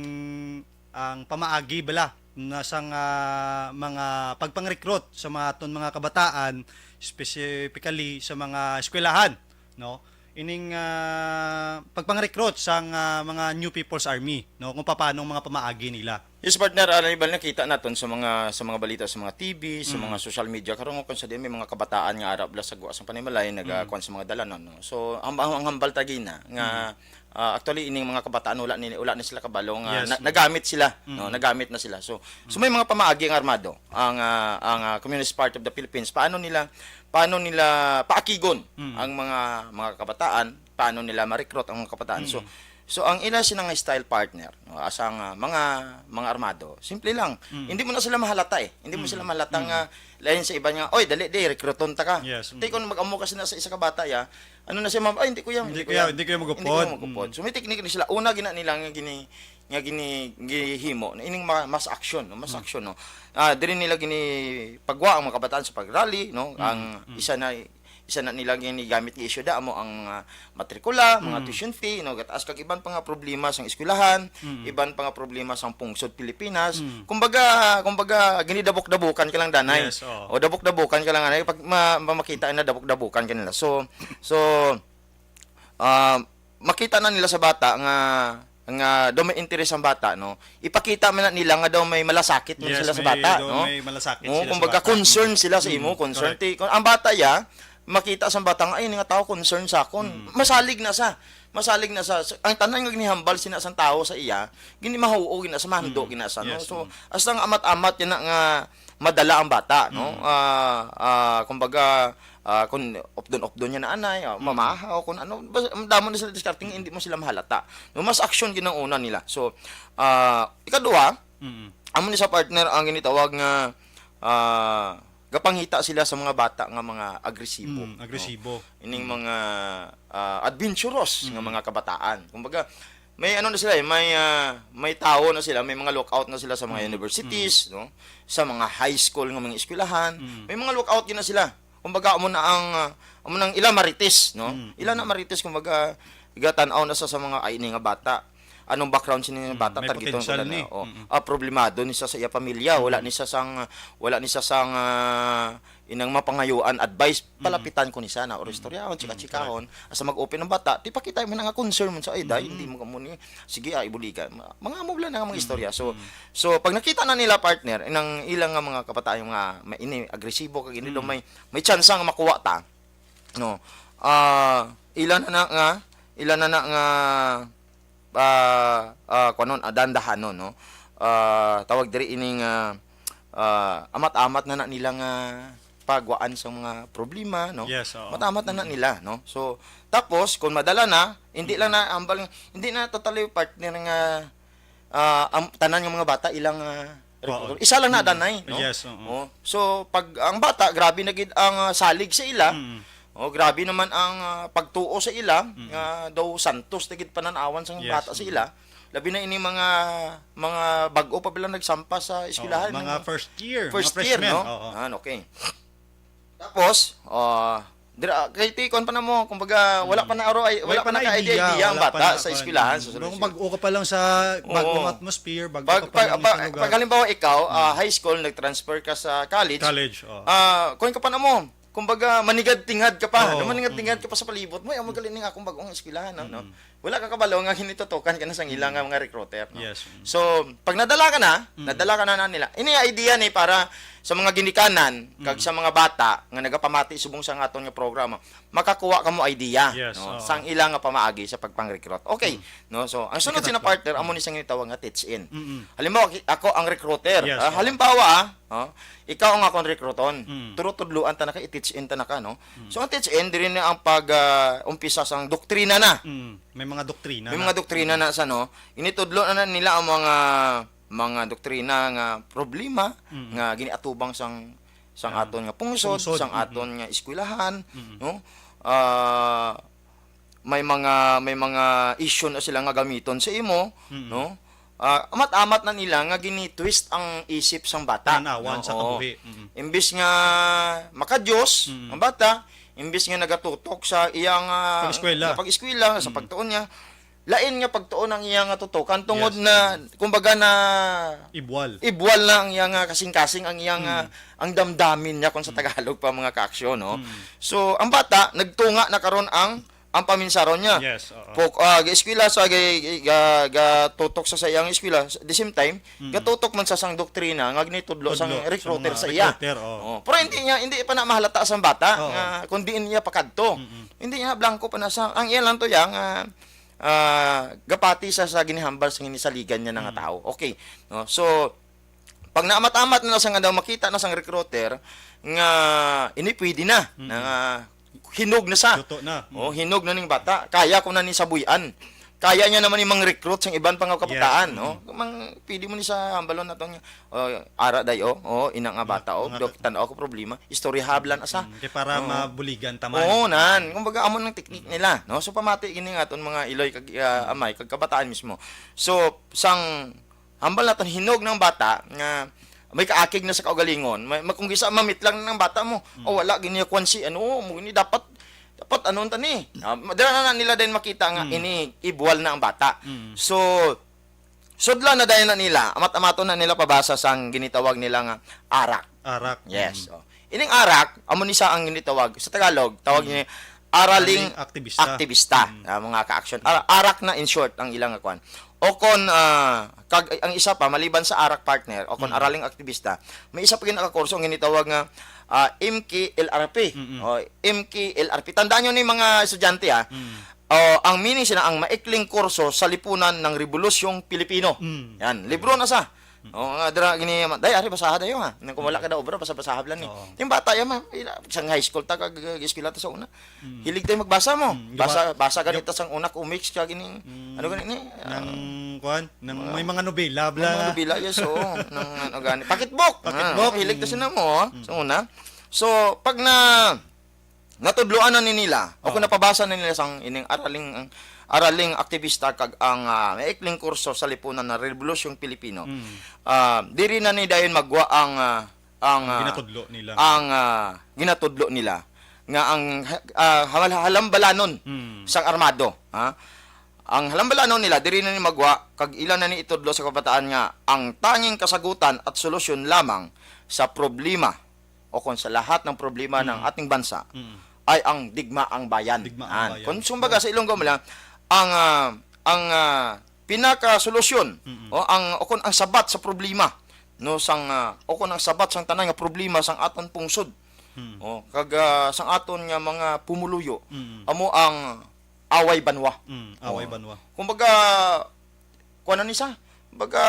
ang pamaagi bala na sang, ah, mga pagpangrecruit sa mga aton mga kabataan, specifically sa mga eskwelahan, no? Ining, ah, pagpangrecruit sang, ah, mga New People's Army, no? Kung paano ang mga pamaagi nila. Yes, partner, alam ba nakita naton sa mga sa mga balita sa mga T V, sa mga social media karon, kung sa diyan may mga kabataan nga ara bala sa guwa sang panimalay nagakuan sa mga dalanon, no? So ang, ang, ang hambal tagi na nga, ah, actually ining mga kabataan wala ni wala ni sila kabalo nga Yes, na- ma'am. nagamit sila, no? Nagamit na sila. So so may mga pamaagi ang armado, ang ah, ang ah, Communist Party of the Philippines, paano nila paano nila paakigon ang mga mga kabataan, paano nila ma-recruit ang mga kabataan. So So, ang ila sina nga style partner, no, asa nga mga, mga armado, simple lang. Mm. Hindi mo na sila mahalata eh. Hindi mo Mm. sila mahalata Mm. nga lain sa iban nga, "Oy, dali di, rekruton ta ka." Yes, Ti mm. kung mag-amo ka sina sa isa ka bata, ya, ano na siya, ma'am, "Ay, hindi ko yan, Hindi hindi ko ko yan, yan. hindi ko yan Hindi ko magupod." yan magupod. Mm. So, may teknik na sila. Una, gina nila nga gini, nga gini, gihimo, na ining ma-, mass action, no? Mass Mm. action, no? Ah, diri nila gini pagwa ang mga kabataan sa pag-rally, no? Mm. Ang Mm. isa na isa na nila ginigamit nga issue da amo ang mga matrikula, mga Mm. tuition fee, no, gataas kag iban pa nga problema sang eskwelahan, Mm. iban pa nga problema sang pungsod Pilipinas. Mm. Kumbaga, kumbaga ginidabok-dabukan ka lang danay. Yes, oo. O dabok-dabukan ka lang anay pag ma-, ma-, makita na dabok-dabukan ka nila. So, so ah, makita na nila sa bata nga nga daw may interes ang bata, no? Ipakita man na nila nga daw may malasakit man Yes, sila sa may, bata, daw no? may malasakit Oo, sila sa kumbaga, bata. concern Mm. sila sa imo, Mm, concern. correct. Ti-, kung ang bata ya, makita sa bata nga, "Ay, ini nga tao concern sa akon." Mm. Masalig na sa, masalig na sa, sa, ang tanan nga ginihambal sina sang tawo sa iya, gini mahuo gina sa, mahando Mm. gina sa, no? Yes, So, mm. hasta nga amat-amat yan na nga madala ang bata, no? Mm. Ah, ah, kumbaga, ah, kung updon-updon niya na anay, ah, Mm. mamahaw, kung ano, bas-, damo na sila diskarte nga hindi mo sila mahalata. No, mas aksyon ginang una nila. So, ah, ikaduha, Mm. amo ni sa partner ang ginitawag nga, ah, gapangita sila sa mga bata nga mga agresibo, Mm, no? agresibo. Ining Mm. mga, ah, adventurous nga Mm. mga kabataan. Kumbaga, may ano na sila eh, may, ah, may tawo na sila, may mga lookout na sila sa mga Mm. universities, Mm. no? Sa mga high school nga mga eskwelahan, Mm. may mga lookout gyud na sila. Kumbaga, amo na ang, ah, amo nang ila marites, no? Mm, Ila na mm. marites, kumbaga, igatan-aw na sa, sa mga, "Ay, ini nga bata. Anong background sini nga Mm, bata? may Targeton ko potensyal na ni. na." O, Mm. ah, problemado ni sa, sa iya pamilya, wala Mm. ni sa sang, wala ni sa sang, ah, inang mapangayuan, advice, Mm. palapitan ko ni sana, or Mm. istoryahon, Mm, chika-chikahon, asa mag-open ang bata, ti pakita mo na nga concern mo sa, "Ay, day, Mm. hindi mo kamo ni, sige, ah, ibuligan." Ma-, mga amo lang nga mga Mm. istorya. So, Mm. so, pag nakita na nila, partner, inang ilang nga mga kabataan nga may, ini, agresibo, kag ini daw Mm. may, may tsansa nga makuha ta, no? Ah, ila na na nga, ila na na nga, ah, ah, kuwanon, ah, dandahanon, no? Ah, tawag diri ini nga, ah, amat-amat na na nila nga pagwaan sa mga problema, no? Yes, oo. Amat-amat na na Mm. nila, no? So, tapos, kung madala na, hindi lang Mm. na, ambal, hindi na totally partner nga, ah, ang tanan nga mga bata ilang, ah, Oo. recruiter. Isa lang na Mm. danay, no? Yes, oo. Oh. So, pag ang bata, grabe na gid ang, ah, salig sa ila. Mm. Oh, grabe naman ang, ah, pagtuo sa ila, Mm. nga daw santos na gid pananawan sang Yes, bata sa mm. ila. Labi na ini mga, mga bag-o pa bilang nagsampa sa Oo, eskwelahan, mga mga first year, first mga year, freshmen, no? oo. Ah, okay. Tapos, ah, dira, kay ti-, kuwan pa na mo, kumbaga, wala Mm. pa na aro, ay, Wala wala pa pa na na idea, idea-idea ang wala pa bata na sa kuwan. eskwelahan, sa Kung solusyon. bag-o ka pa lang sa Oo. bagong atmosphere, bag-o Pag, ka pa pag, lang pag, sa lugar. pag halimbawa ikaw, ah, Mm. high school, nag-transfer ka sa college, College, oo. ah, kuwan ka pa na mo, kumbaga, maningad-tingad ka pa. Oo. No, maningad-tingad Mm. ka pa sa palibot mo, "Ay, ang magaling nga akong bagong eskwelahan, no?" Mm. Wala ka kabalo nga ginitutokan ka na sang ila Mm. nga mga recruiter, no? Yes. Mm. So, pag nadala ka na, Mm. nadala ka na, na nila. Ini idea ni para sa mga ginikanan, kag Mm. sa mga bata nga nagapamati subong sa aton nga programa, makakuha ka mo idea, Yes, no? oo. Sang ila nga pamaagi sa pagpang-recruit. Okay, Mm. no? So, ang sunod Ikatatlo. sina partner, amo ni sang gitawag nga teach-in. Mm-mm. Halimbawa, ki-, ako ang recruiter. Yes, Ah, oo. halimbawa, ah, Oh, ikaw ang akong rekruton. Mm. Turo tudloan ta na ka, i-teach in ta na ka, no? Mm. So, ang teach in, diri na ang pag, ah, umpisa sang doktrina na. Mm. May mga doktrina May na. mga doktrina Mm. na sa, no? Initudlo na, na nila ang mga, mga doktrina nga problema Mm. nga giniatubang sang, sang Ah. aton nga pungsod, Pungsod, sang mm. aton nga eskwelahan, Mm. no? Ah, may mga, may mga issue na sila nga gamiton sa imo, Mm. no? Ah, amat-amat na nila nga gini-twist ang isip sang bata, Pananawan no? sa Oo. kabuhi. Mm. Imbis nga maka-Diyos Mm. ang bata, imbis nga nagatutok sa iyang, ah, Pag-eskwela. sa pag-eskwela, sa Mm. pagtuon niya, lain nga pagtuon ang iya nga tutukan tungod Yes. na, kumbaga na Ibwal. ibwal na ang iya nga kasing-kasing, ang iya nga, Mm. ang damdamin niya kung sa Mm. Tagalog pa mga kaaksyon, no? Mm. So, ang bata, nagtunga na karon ang ang paminsaron niya. Yes, oo. Pok-, ah, ga-eskwela sa, ga-, ga-, gatutok sa, sa iyang eskwela. At the same time, Mm. gatutok man sa sang doktrina nga ginitudlo sang Tudlo sa recruiter mga sa iya. recruiter, oo. Oh, pero hindi niya, hindi pa na mahalata sa bata Oo. nga kung diin niya pakadto. Mm-mm. Hindi niya, blanco pa na sa, ang iya lang to, yang, ah, ah, gapati sa, sa ginihambal sa ginisaligan niya na nga Mm. tao. Okay, no? So, pag naamat-amat na sa nga daw, makita na sang recruiter nga ini pwede na, Mm. na hinog na sa. Luto na. Mm. Oh, hinog na ning bata. Kaya ko na ni sabuyan. kaya niya naman yung mga recruit sang iban pa nga kabataan, Yes, no? mm. Mang, pwede mo ni sa hambalon naton nga, oh, ara day, oh, oh, ina nga Mga, bata, oh, mga dok, ka- tan-aw ko problema, istorya hablan asa. Mm, kay para Oh. mabuligan ta man. Oo, nan. Kumbaga, amo nang technique Mm. nila, no? So, pamati gini nga aton mga iloy kag, ah, Mm. amay, kag kabataan mismo. So, sang hambal naton hinog ng bata nga may kaakig na sa kaugalingon, may, ma-, kung gisa mamit lang ng bata mo, Mm. oh, wala, gini, kwan si, ano, mo, ini dapat, dapat, ano, ta ni? Ah, ma-, dira na, na nila din makita nga Mm. ini ibuwal na ang bata. Mm. So, sudlan na dayon na nila, amat-amaton na nila pabasa sang ginitawag nila nga arak. Arak. Yes. Mm. Oh. Ining arak, amo ni sa ang ginitawag sa Tagalog, tawag Mm. ni araling Araling aktibista. aktibista, Mm. ah, mga ka-action. Ara-, arak na, in short, ang ilang kwan. O kon, ah, kag, ang isa pa, maliban sa arak, partner, o kon Mm. araling aktibista, may isa pa ginakakurso ang ginitawag nga, ah, M K L R P. Mm-mm. O, M K L R P. Tandaan nyo ni mga estudyante, ha? Mm. O, ang meaning sila, ang maikling kurso sa lipunan ng Rebolusyong Pilipino. Mm. Yan, libro na sa. Mm. O, nga dira gini, day, ari, basaha dayo, ha. Nang kung wala Mm. ka daw obra, basa-basaha lang ni. Oo. Yung bata, yan, ma, ila, sang high school ta, kag, uh, eskwela ta sa una. Mm. Hilig tayo magbasa mo. Mm, Basa, guma-, basa gap- ganito sang una, comics, kag ini, Mm. ano gani ni? Ah, Nang, kuwan, nang mga, may mga nobela, bla. mga nobela, yes, oo. Nang, ano gani, pocketbook. Pocketbook, Ah, hilig ta mm. sila mo, oh, Mm. sa una. So, pag na, natudloan na ni nila, o kung Oo. napabasa na nila sang ining araling, ang araling aktibista kag ang, ah, maikling kurso sa lipunan na Rebolusyong Pilipino, Mm. ah, diri na ni dayon magwa ang, ah, ang, Ang ah, ginatudlo nila. ang, ah, ginatudlo nila nga ang, ah, hal-, halambalanon Mm. sang armado, ha? Ang halambalanon nila, diri na ni magwa, kag ila na ni itudlo sa kabataan nga ang tanging kasagutan at solusyon lamang sa problema o kung sa lahat ng problema ng Mm. ating bansa Mm. ay ang digmaang bayan. Digmaang Yan. bayan. Kung sumbaga Oh. sa Ilonggo mo lang, ang, ah, ang, ah, pinakasolusyon Mm-mm. o ang, o kung ang sabat sa problema, no, sang, ah, o kung ang sabat sang tanan nga problema sang aton pungsod, Mm. o kag, ah, sang aton nga mga pumuluyo, Mm. amo ang away banwa. Mm, away Oh. banwa. Kumbaga, kuwan na ni sa, baga,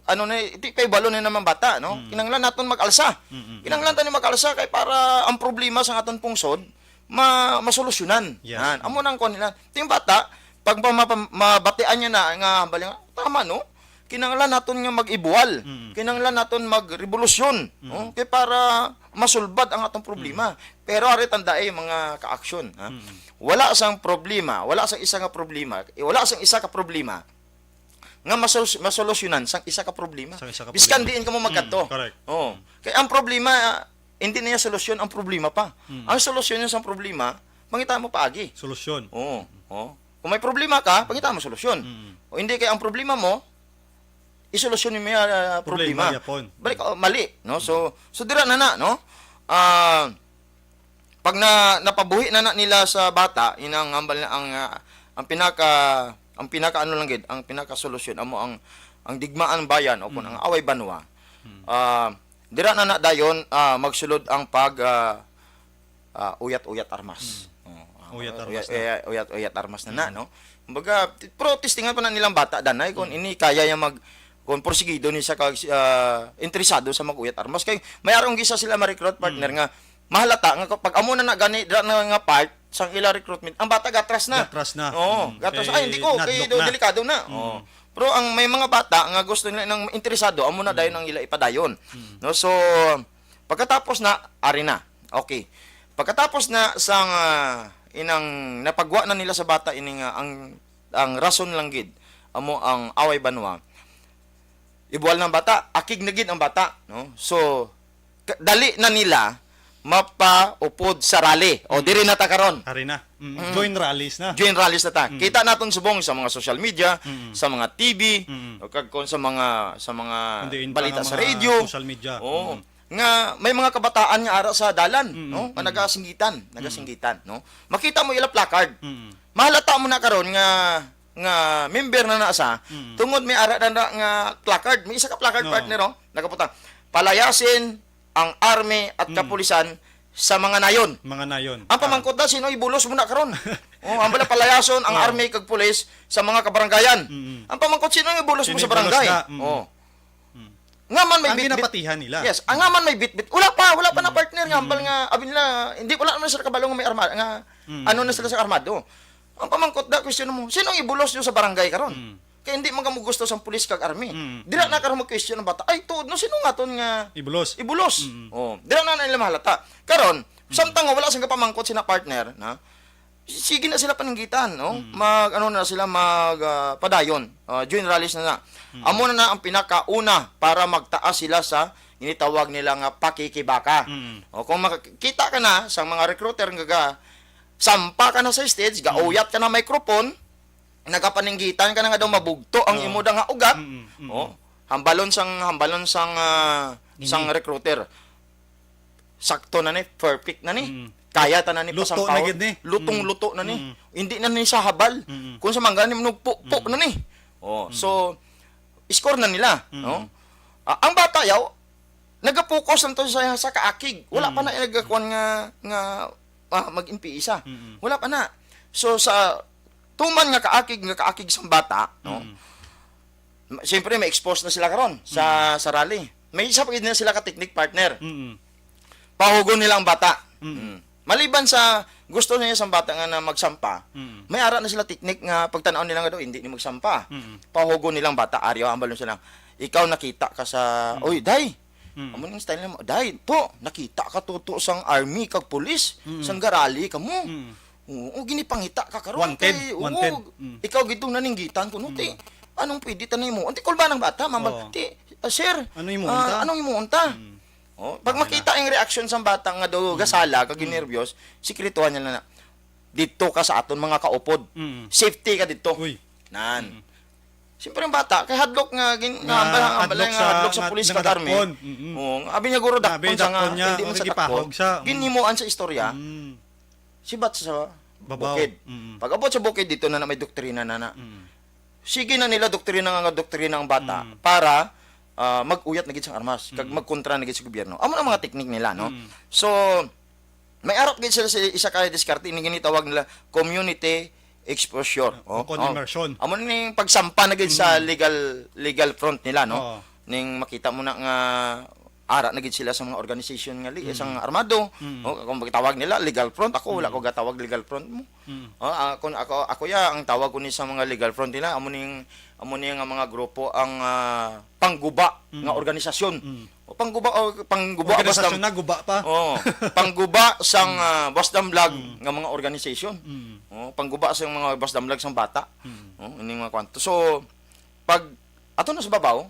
ano na, iti kay balo na naman bata, no? Mm. Kinahanglan naton mag-alsa. Mm, mm, Kinahanglan mm. tayo mag-alsa kay para ang problema sa aton pungsod, ma-, masolusyonan. Yes. Yan. Amo Mm. nang kuwan nila. Ito yung bata, pag ma-, ma-, mabatian niya na nga, bali nga, tama, no? Kinahanglan naton nga mag-ibuwal. Mm. Kinahanglan naton mag-revolusyon, Mm. no? Kay para masulbad ang atong problema. Mm. Pero ari tandai, mga ka-aksyon, ha? Mm. Wala sang problema, wala sang isa nga problema, eh, wala sang isa ka problema nga masol-, masolusyonan sang isa ka problema. Sang isa ka Biskan problema. diin ka mo magkadto. Mm, correct. Oo. Mm. Kay ang problema, ah, hindi na niya solusyon ang problema pa. Mm. Ang solusyon niya sa problema, pangita mo paagi. Solusyon. Oo. Oo. Kung may problema ka, pangita mo solusyon. Mm. O hindi kay ang problema mo, isolusyon mo yung, ah, Problema, problema. yapon. Balik, oh, mali, no? So, Mm. so dira na na, no? Ah, pag na, napabuhi na na nila sa bata, inang hambal na ang, ah, ang pinaka, ang pinaka ano lang gid, ang pinaka solusyon amo ang, ang digmaan bayan o kung Mm. ang away banwa. Mm. Ah, dira na na dayon, ah, magsulod ang pag, ah, ah, uyat-uyat armas. Mm. Oh, ah, Uyat armas uyat, na. uyat, uyat, uyat armas na na, Mm. no? Kumbaga, t-, pero testingan pa na nilang bata, danay, kung Mm. ini kaya yung mag, kung porsigido ni sa kag-, ah, interesado sa mag-uyat armas. Kay may arong gisa sila ma-recruit partner Mm. nga mahalata nga kapag amo na na gani, dira na nga part sang ila recruitment, ang bata gatras na. Gatras na. Oo, Mm. gatras. Kay Ay, hindi ko, kay nadlok do-, na. delikado na. Mm. Oo. Pero ang may mga bata nga gusto nila nang interesado, amo na Mm. dayon ang ila ipadayon. Mm. No, so, pagkatapos na, ari na. Okay. Pagkatapos na sang, ah, inang napagwa na nila sa bata ini nga ang, ang rason lang gid amo ang away banwa. Ibuwal ng bata, akig na gid ang bata, no? So, ka-, dali na nila mapaupod sa rally. O, Mm. diri na ta karon. Ari na. Mm. Mm. Join rallies na. Join rallies na ta. Mm. Kita naton subong sa mga social media, Mm. sa mga T V, Mm. o kag kon sa mga, sa mga Kundi in pa balita nga sa mga radio. social media. Oo. Mm. Nga may mga kabataan nga ara sa dalan, Mm, no? Nga mm. nagasinggitan, Mm. nagasinggitan, no? Makita mo ila placard. Mm. Mahalata mo na karon nga, nga member na na sa, Mm. tungod may ara na, na nga placard, may isa ka placard, No. partner, oh, nagaputang, "Palayasin ang army at Mm. kapulisan sa mga nayon." Mga nayon. Ang Ah. pamangkot na, sino ibulos mo na karon? Oh, ang bala palayason ang Oh. army kag pulis sa mga kabarangayan. Mm. Ang pamangkot, sino ang ibulos mo Sino sa ibulos barangay? na? Mm. Oh. Mm. Nga man may Ang bitbit. ginapatihan nila. Yes, ang nga man may bitbit. Wala pa, wala pa na Mm. partner nga, hambal Mm. nga, abi nila, hindi, wala naman sila kabalo nga may arma-, nga Mm. ano na sila sa armado. Ang pamangkot da, question mo, sino ang ibulos nyo sa barangay karon? Mm. Kay hindi man kamo gusto sang pulis kag army. Mm, Dira mm. na karon mag-question ang bata. Ay, tuod no, sino nga ton nga Ibulos. ibulos? Mm. Oh, dira na na nila mahalata. Karon, samtang nga wala sing kapamangkot sina partner, na, sige na sila paninggitan, no? Mm. Mag, ano na sila, mag, ah, padayon. Ah, joint rallies na na. Mm. Amo na na ang pinakauna para magtaas sila sa ginitawag nila nga pakikibaka. Mm. O, kung makakita ka na sa mga recruiter nga ga-, sampa ka na sa stage, Mm. gauyat ka na microphone, nagapaninggitan ka na nga daw mabugto ang Oo. imo da nga ugat. Mm, mm, Oh, mm. hambalon sang, hambalon sang, ah, Nini. sang recruiter. Sakto na ni, perfect na ni. Mm. Kaya ta na ni Luto na pasampawon. gid ni. Lutong-luto Mm. na ni. Mm. Hindi na ni sa habal. Mm. Kung sa mangga ni, nugpo-po Mm. na ni. Oh, Mm. so, score na nila, Mm. no? Ah, ang bata yaw, nagapokus lang to sa, sa kaakig. Wala pa Mm. na nagakuan nga, nga, ah, mag-N P A isa. Mm. Wala pa na. So, sa tuman nga kaakig, nga kaakig sang bata, no? Mm. Ma-, siyempre, may expose na sila karon sa, Mm. sa rally. May isa pa gid na sila ka technique partner. Mm. Pahugon nila ang bata. Mm. Mm. Maliban sa gusto niya sang bata nga na magsampa, Mm. may ara na sila technique nga pagtan-aw nila nga daw hindi ni magsampa. Mm. Pahugon nilang bata, ari, ang balon sila. Ikaw nakita ka sa, Mm. "Oy, day." Mm. Amo ning style nimo, "Day, to, nakita ka to, to sang army kag pulis, Mm. sang garali kamo." Mm. Oo, ginipangita ka karon Wanted, kay, oo, wanted. Mm. ikaw gid tong naninggitan ko, no, ti, Mm. anong pwede ta nimo? Anti kulba ng bata, mambal, Oo. ti, ah, sir, Ano imo ah, unta? anong imo unta? Mm. Oh, pag Wala. makita ang reaksyon sa bata nga daw Mm. gasala, kag Mm. nervyos, sikretuhan niya na, "Dito ka sa aton mga kaupod. Mm. Safety ka dito." Uy. Nan. Mm. Siyempre ang bata, kay hadlok nga gin-, Nga nga ambal, ambal hadlok nga sa, hadlok sa nga, pulis nga kag army. dakpon. Mm-mm. Oo, abi niya, "Guro, Nga abi dakpon sa nga, dakpon niya, hindi man sa dakpon." Ginhimuan sa istorya, Mm. sibat sa Babaw. bukid. Mm-mm. Pag-abot sa bukid, dito na, na may doktrina na, na. Mm. Sige na nila doktrina nga doktrina ang bata Mm. para, ah, mag-uyat na gid sang armas, kag Mm. magkontra na gid sa gobyerno. Amo na ang mga teknik nila, no? Mm. So, may arap gid sila sa isa ka diskarte, ini ginitawag nila community exposure. Ah, Oh, bukod oh. immersion. Amo ni pagsampa na gid sa Mm. legal, legal front nila, no? Oo. Ning makita mo na nga ara na gid sila sa mga organization nga li-, Mm. sang armado. Mm. Oh, kung magtawag nila legal front, ako wala Mm. ko gatawag legal front mo. Mm. Oh, ako, ako, ako ya, ang tawag ko ni sa mga legal front nila, amo ning, amo ni nga mga grupo ang, ah, pangguba Mm. nga organisasyon. Mm. O pangguba, o pangguba, Organisasyon basta na, guba pa. Oh, pangguba sang, Mm. ah, Boss Damlag Mm. nga mga organization. Mm. Oh, pangguba sang mga Boss Damlag sang bata. Mm. Oh, ining mga kwanto. So, pag ato na sa babaw,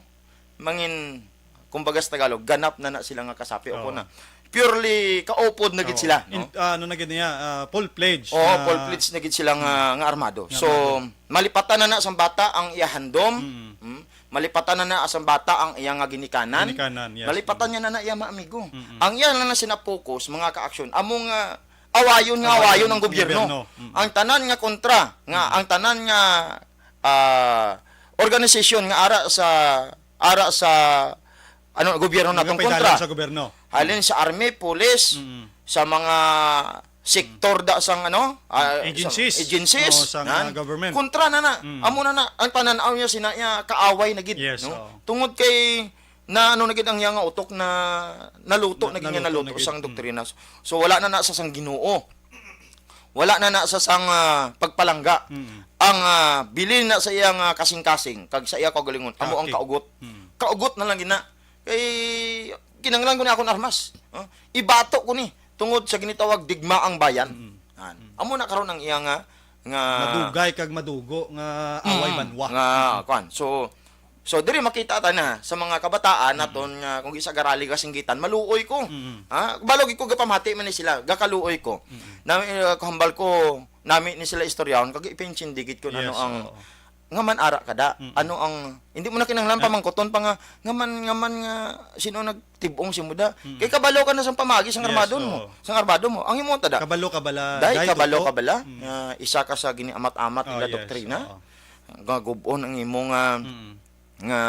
mangin, kumbaga sa Tagalog, ganap na na sila nga kasapi o Oo. kuna. Purely kaupod na gid Oo. sila, no? In-, ah, ano na gid niya, ah, full-fledged Oo, na full-fledged na gid sila nga, Mm. nga armado. Nga So, armado. malipatan na na sang bata ang iya handom. Mm. Mm. Malipatan na na sang bata ang iya nga ginikanan. Ginikanan, yes. Malipatan Mm. niya na na iya mga amigo. Mm-mm. Ang iya lang na sinapokus, mga ka-aksyon, amo nga awayon nga Awayon awayon ang ang gobyerno. gobyerno. Mm. Ang tanan nga kontra, nga Mm. ang tanan nga, ah, organisasyon nga ara sa, ara sa, ano, gobyerno natong Nagapaidalan kontra. sa gobyerno. Halin Mm. sa army, pulis, Mm. sa mga sektor da sang, ano, ah, Agencies. sa agencies, Oo, sa, nan, ah, government. kontra na na. Mm. Amo na na, ang pananaw niya sina iya kaaway na gid, Yes, no? oo. Tungod kay na, ano na gid ang iya nga utok na naluto Na-, na gid niya, naluto naluto na gid. sang Mm. doktrina. So, wala na na sa sang Ginoo. Wala na na sa sang, ah, pagpalangga. Mm. Ang, ah, bilin na sa iya nga kasing-kasing, kag sa iya kaugalingon, amo ang Kaakig. kaugot. Mm. Kaugot na lang gid na. Kay, kinahanglan ko ni akon armas. Oh, ibato ko ni, tungod sa ginitawag digmaang bayan. Mm. Yan. Mm. Amo na karon ang iya nga, nga Madugay kag madugo nga away Mm. banwa. Nga, Mm. kwan. So, so, diri makita ta na sa mga kabataan Mm. naton nga kung isa garali kasinggitan, maluoy ko. Mm. Ha? Balo gid ko gapamati man ni sila, gakaluoy ko. Mm. Nami, uh, kahambal ko, nami ni sila istoryahon, kag ipinsindigit ko Yes, ano ang, oo. nga man ara kada, Mm. ano ang, hindi mo na kinahanglan Ah. pamangkoton pa nga, nga man, nga man nga, sino nagtib-ong si muda? Mm. Kay kabalo ka na sa pamagi, sang Yes, armadon mo, oo. sang armado mo. Ang imo ta da. Kabalo ka bala, Dahil Day, kabalo Toto? ka bala, Mm. nga isa ka sa giniamat-amat Oh, nila yes, doktrina. oo. Nga gub-on ang imo nga, Mm. nga,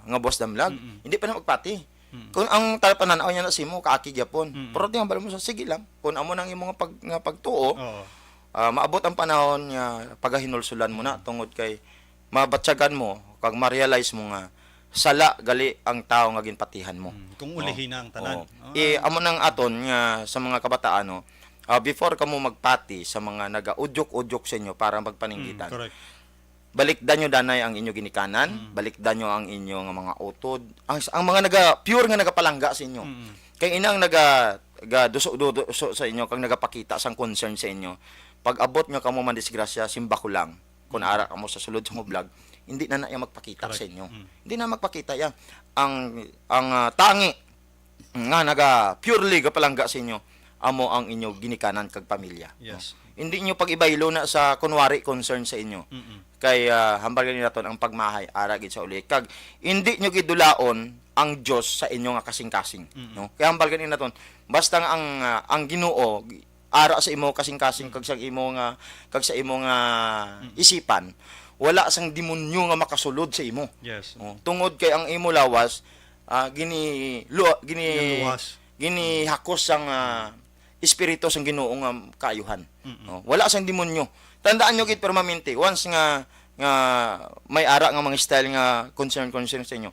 nga boss damlag. Mm. Hindi pa na magpati. Mm. Kung ang tapananaw niya na sa imo, kaakig yapon. Mm. Pero di ang balo mo sa, sige lang. Kung amo nang imo nga pag-, nga pagtuo, Oo. ah, maabot ang panahon nga pagahinulsulan mo na Mm. tungod kay mabatyagan mo, kag ma-realize mo nga sala gali ang tao nga ginpatihan mo. Mm. Kung Oh. ulihi na ang tanan. Oo. Ah. Eh, amo nang aton nga sa mga kabataan, no, Ah, before kamo magpati sa mga nagaudyok-udyok sa inyo para Mm, magpaninggitan, correct. balikdan nyo danay ang inyo ginikanan, Mm. balikdan nyo ang inyo nga mga utod. Ang, ang mga naga, pure nga nagapalangga sa inyo. Mm. Kay inang naga, gaduso-duso sa inyo, kag nagapakita sang concern sa inyo. Pag abot nga kamo mandisgrasya, simba ko lang. Kung Mm. ara kamo sa sulod sa mublag, hindi na na iya magpakita Correct. sa inyo. Mm. Hindi na magpakita iya. Ang, ang ah, tangi nga naga purely gapalangga sa inyo, amo ang inyo ginikanan kag pamilya, no? Yes. Hindi nyo pag-ibaylo na sa kunwari concern sa inyo. Mm-mm. Kay, ah, hambal gani naton ang pagmahay, ara gid sa uli. Kag hindi nyo gidulaon ang Dios sa inyo nga kasing-kasing, Mm-mm. no? Kay hambal gani naton, basta nga ang, ah, ang Ginoo ara sa imo kasing-kasing kag sa imo nga, kag sa imo nga Mm-mm. isipan, wala sang demonyo nga makasulod sa imo. Yes. Oh, tungod kay ang imo lawas, ah, gini lu- gini Ginluwas. ginihakos sang, ah, espiritu sang Ginoo nga kaayuhan. Mm-mm. Oh, wala sang demonyo. Tandaan nyo gid permanente, once nga, nga may ara nga mga style nga concern concern sa inyo,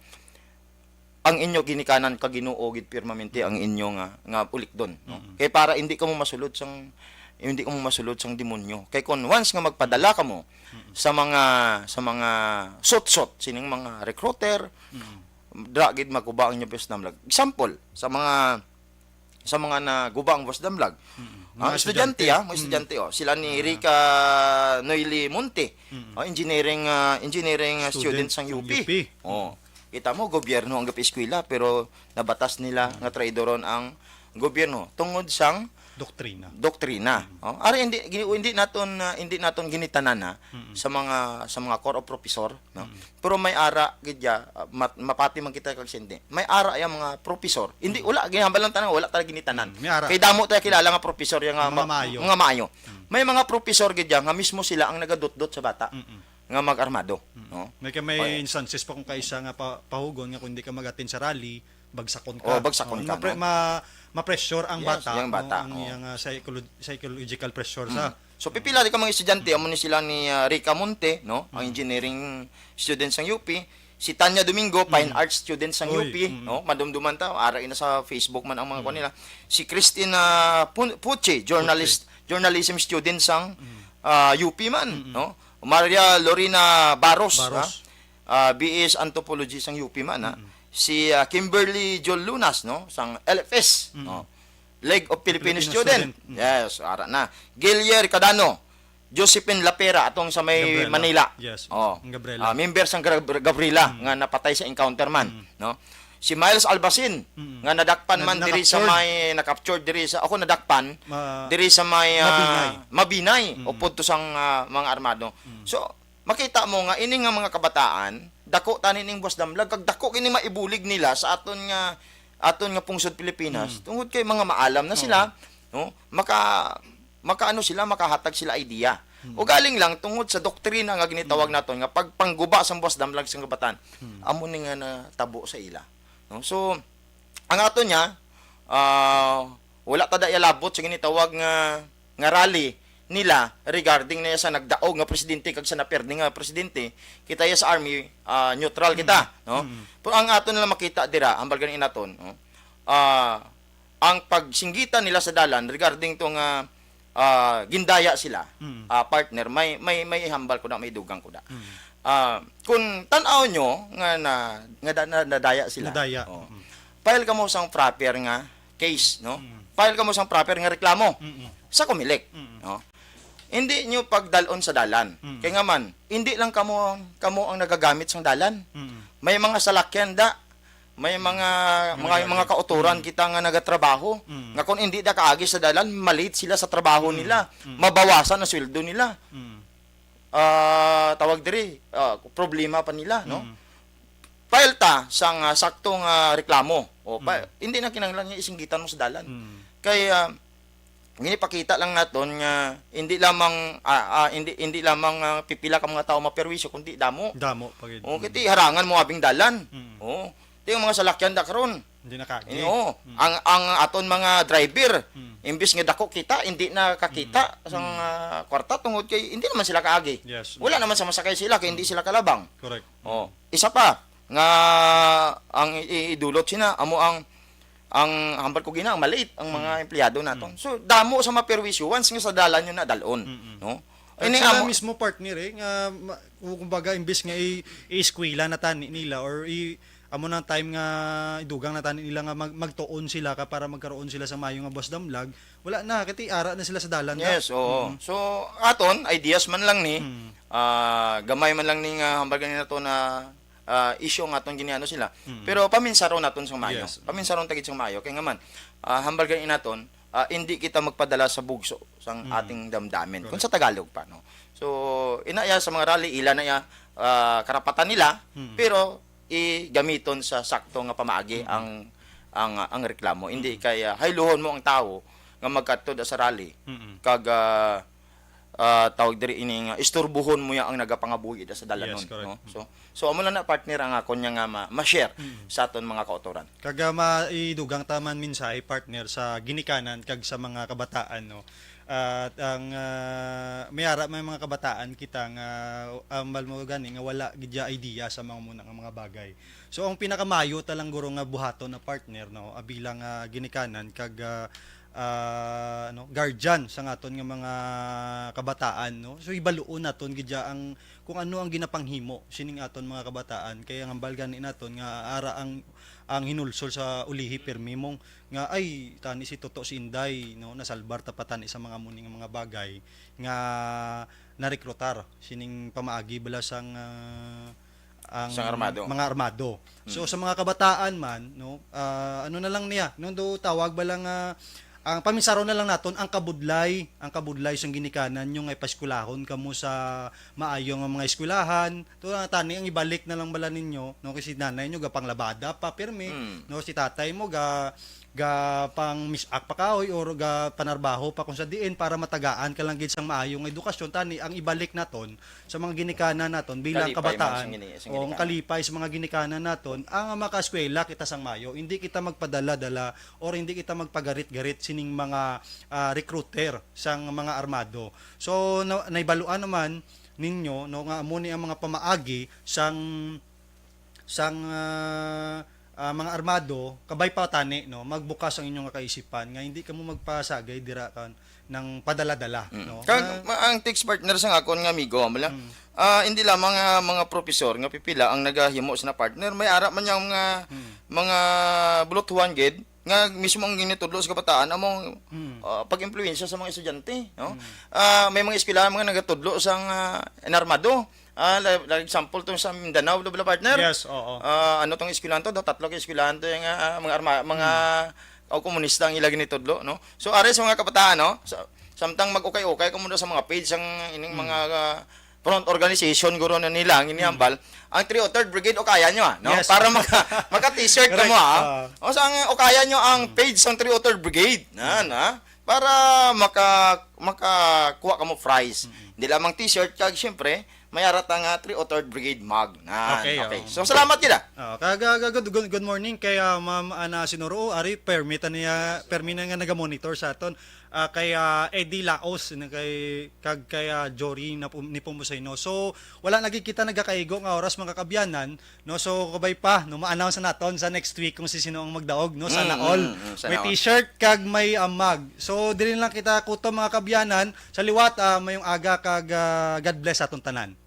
ang inyo ginikanan ka Ginoo gid permanente ang inyo nga, nga ulikdon, no? Mm-mm. Kay para hindi kamo masulod sang, hindi kamo masulod sang demonyo. Kay kung once nga magpadala kamo Mm-mm. sa mga, sa mga sutsot sining mga recruiter, Mm-mm. dra gid maguba ang inyo buwas damlag. Example, sa mga, sa mga naguba ang buwas damlag. Mm-mm. Ah, Mga estudyante, estudyante. ah, mga Mm. estudyante, oh. Sila ni Ah. Rica Noyle Monte, Mm. oh, engineering, ah, engineering, ah, Student student sang sang U P. U P. Oh. Kita mo, gobyerno ang gapi-eskwela, pero nabatas nila Mm. nga traidoron ang gobyerno tungod sang Doktrina. doktrina. Mm. Oh, ari hindi gini- hindi naton, ah, hindi naton ginitanan, ha, Mm. sa mga, sa mga core of professor, no? Mm. Pero may ara gid ya, ah, mat- mapati man kita kag sindi. May ara yang mga professor. Hindi, Mm. wala ginahambal lang tanan, wala talaga ginitanan. Mm, may ara. Kay damo tayo kilala nga professor yang nga Mga ma- maayo. mga maayo. Mm. May mga professor gid ya nga mismo sila ang nagadutdot sa bata Mm-mm. nga mag-armado, Mm. no? May ka may Oy. instances pa kung kaisa nga pa, pahugon nga kung di ka mag-attend sa rally, bagsakon ka. Oh, bagsakon Oh, ka, mapre- no? ma- ma-pressure ang Yes, bata, yung bata, no? Ang oh. iyang, ah, psycholo- psychological pressure sa Mm. So pipila di ka mga estudyante, amo ni sila ni, ah, Rica Monte, no? Ang Mm. engineering student sang U P, si Tanya Domingo, fine Mm. arts student sang Oy, U P, mm. no? Madumduman ta, ara na sa Facebook man ang mga Mm. kuwan nila. Si Christine, ah, Pun- Puche, journalist, journalism student sang, Mm. ah, U P man, Mm-mm. no? Maria Lorena Barros, Barros. ah, ah, B S Anthropology sang U P man, ah. Mm-mm. Si, ah, Kimberly Jol Lunas, no? Sang L F S, Mm-mm. no? League of Filipino Filipino Student. Student. Mm. Yes, ara na. Gillier Cadano, Josephine Lapera, atong sa may Gabriela. Manila. Yes, Oh. ang Gabriela. Ah, member sang Gra- Gabriela Mm. nga napatay sa encounter man, Mm. no? Si Miles Albasin Mm. nga nadakpan Na- man diri sa na-captured. may na-captured diri sa ako nadakpan Ma- diri sa may ah, Mabinay. Mabinay Mm. upod to sang ah, mga armado. Mm. So makita mo nga ini nga mga kabataan dako tani ning buwas damlag kag dako kini maibulig nila sa aton nga aton nga pungsod Pilipinas Mm. tungod kay mga maalam na Oo. sila, no? Maka makaano sila, makahatag sila idea. Mm. Ugaling lang tungod sa doktrina nga ginitawag Mm. naton nga pagpangguba sang buwas damlag sang kabatan, Mm. amo ni nga natabo sa ila. No? So ang ato niya, ah, wala ta da labot sa ginitawag nga nga rally nila regarding na sa nagdaog nga presidente kag sa naperdi nga presidente, kita ya sa army, ah, neutral kita, Mm. no? Mm. Pero ang ato na lang makita dira, ang balgan inaton, no? Ah, ang pagsinggitan nila sa dalan regarding to nga ah, gindaya sila, Mm. ah, partner, may may may ihambal ko na, may dugang ko na. Mm. Ah, kung tan-aw nyo nga na, nga da- na- nadaya sila. Nadaya. Oh. Mm. File kamo sang proper nga case, no? Mm. File kamo sang proper nga reklamo Mm-mm. sa Comelec, Mm-mm. no? Hindi nyo pagdalon sa dalan. Mm. Kay nga man, hindi lang kamo kamo ang nagagamit sang dalan. Mm-mm. May mga salakyan da, may mga Nga mga mga nagagamit. kautoran Mm. kita nga nagatrabaho Mm. nga kung hindi da kaagi sa dalan, malit sila sa trabaho Mm. nila, Mm. mabawasan ang sweldo nila. Mm. Ah, tawag diri, ah, problema pa nila, no? Mm. File ta sang ah, sakto nga reklamo. O pa, Mm. hindi na kinahanglan nga isinggitan mo sa dalan. Mm. Kay ah, ginipakita lang naton nga hindi lamang ah, ah, hindi hindi lamang ah, pipila ka mga tawo maperwisyo kundi damo. Damo pa gid. O Mm. kiti harangan mo abing dalan. Mm. O, ti ang mga salakyan da karon. Hindi na kagi. Eh, oo. Mm. Ang ang aton mga driver, Mm. imbis nga dako kita, hindi na kakita Mm. sang Mm. ah, kwarta tungod kay hindi naman sila kaagi. Yes. Wala naman sa masakay sila kay hindi Mm. sila kalabang. Correct. Oh, isa pa nga ang i- idulot sina amo ang Ang hambal ko gina, malate ang mga empleyado naton. So, damo sa maperwisyo once nga sa dalan yun na dalon, no? At Ini sila amo mismo, partner, eh, nga ma- kumbaga, imbis nga i- i-eskwela na tani nila or i amo nang time nga idugang na tani nila nga mag, magtuon sila ka para magkaroon sila sa mayo nga buwas damlag, wala na, kati ara na sila sa dalan na. Yes, oo. So, aton ideas man lang ni, ah, gamay man lang ni nga hambal gani nato na ah, issue nga aton giniano sila. Pero paminsaron naton sang maayo. Yes. Paminsaron ta gid sang maayo kay nga man, ah, hambal gani naton, ah, hindi kita magpadala sa bugso sang ating damdamin. Kung sa Tagalog pa, no. So, ina iya sa mga rally, ila na iya, ah, karapatan nila, pero igamiton sa sakto nga pamaagi ang ang ang reklamo. Hindi kay, ah, hayluhon mo ang tawo nga magkadto da sa rally kag, ah, ah, tawag diri ini nga isturbuhon mo ya ang nagapangabuhi da sa dalanon, Yes, correct. No? So, so amo lang na, partner, ang akon niya nga ma- ma-share sa aton mga kautoran. Kaga maidugang ta man mensahe, partner, sa ginikanan kag sa mga kabataan, no. At ang, ah, may ara may mga kabataan kita nga, ah, ambal mo gani nga wala gid idea sa mga muna nga mga bagay. So ang pinakamayo ta lang guro nga buhaton na, partner, no, ah, bilang, ah, ginikanan kag, ah, ah, ano, guardian sa aton nga mga kabataan, no. So hibaluon naton gid ang kung ano ang ginapanghimo sining aton mga kabataan, kay ang hambal gani naton nga ara ang ang hinulsol sa ulihi pirmi mong nga, "Ay, tani si Toto, si Inday, no, nasalbar ta pa tani sa mga muni nga mga bagay nga narekrutar sining pamaagi bala sang, ah, ang Sang armado. mga armado." So sa mga kabataan man, no, ah, ano na lang niya, no, do tawag ba lang, ah, ang paminsaro na lang naton ang kabudlay, ang kabudlay sang ginikanan nyo nga ipaskwelahon kamo sa maayo nga mga eskwelahan. To nga tani ang ibalik na lang bala ninyo, no, kasi nanay nyo gapanglabada pa pirmi, no, si tatay mo ga ga pang misak pa kahoy or ga panarbaho pa kung sa diin para matagaan ka lang gid sang maayo nga edukasyon. Tani ang ibalik naton sa mga ginikanan naton bilang Kalipay man kabataan sang gini- sang o ang ginikanan. Kalipay sa mga ginikanan naton ang makaskwela kita sang maayo. Hindi kita magpadala-dala or hindi kita magpagarit-garit sining mga, ah, recruiter sang mga armado. So na, naibaluan naman ninyo, no, nga amo ni ang mga pamaagi sang sang, ah, ah, mga armado, kabay pa tani, no, magbukas ang inyong kaisipan nga hindi kamo magpasagay dira kan nang padala-dala, no. Kag Nga- ma- ang text partner sa akon nga amigo, mala, ah, hindi lamang nga mga profesor nga pipila ang nagahimo sina partner, may ara man yang mga mga bulutuhan gid nga mismo ang ginitudlo sa kabataan amo ah, pag-impluwensya sa mga estudyante, no? Ah, may mga eskwelahan mga nagatudlo sang ah, inarmado. Ah, la- like example tong sa Mindanao, di ba, partner? Yes, oo. Ah, ano tong eskwelahan to? Daw tatlo ka eskwelahan to yung ah, mga arma, mga o komunista ang ila ginitudlo, no? So are sa mga kabataan, no? Sa, samtang mag-ukay-ukay kamo sa mga page ang ining mga ah, front organization guro na nila ang inihambal, ang three oh third Brigade o kaya nyo, ah, no? Yes. Para maka, maka t-shirt Correct. Kamo, ah. Ah. O sa ang o kaya nyo ang page sang three oh third Brigade, na, na? Para maka makakuha kamo prize. Hindi lamang t-shirt kag syempre may ara ta nga three oh third Brigade mug. Na, Okay, okay. oh. So salamat gid, ah. Ah, kaga, kaga- good, good, good morning kay ah, Ma'am Ana Sinoro. Ari, permi ta niya, permi na nga naga-monitor sa aton. Ah, kay ah, Eddie Laos, na kay, kag kay ah, Jory na pum- ni Pumusay, no? So, wala lagi kita nagakaigo nga oras, mga kabyanan, no? So, kabay pa, no, ma-announce naton sa next week kung si sino ang magdaog, no? Sana Mm, all. mm, mm, sana May all. T-shirt kag may ah, mug. So, dili lang kita kuto, mga kabyanan. Sa liwat, ah, mayong aga kag ah, God bless sa aton tanan.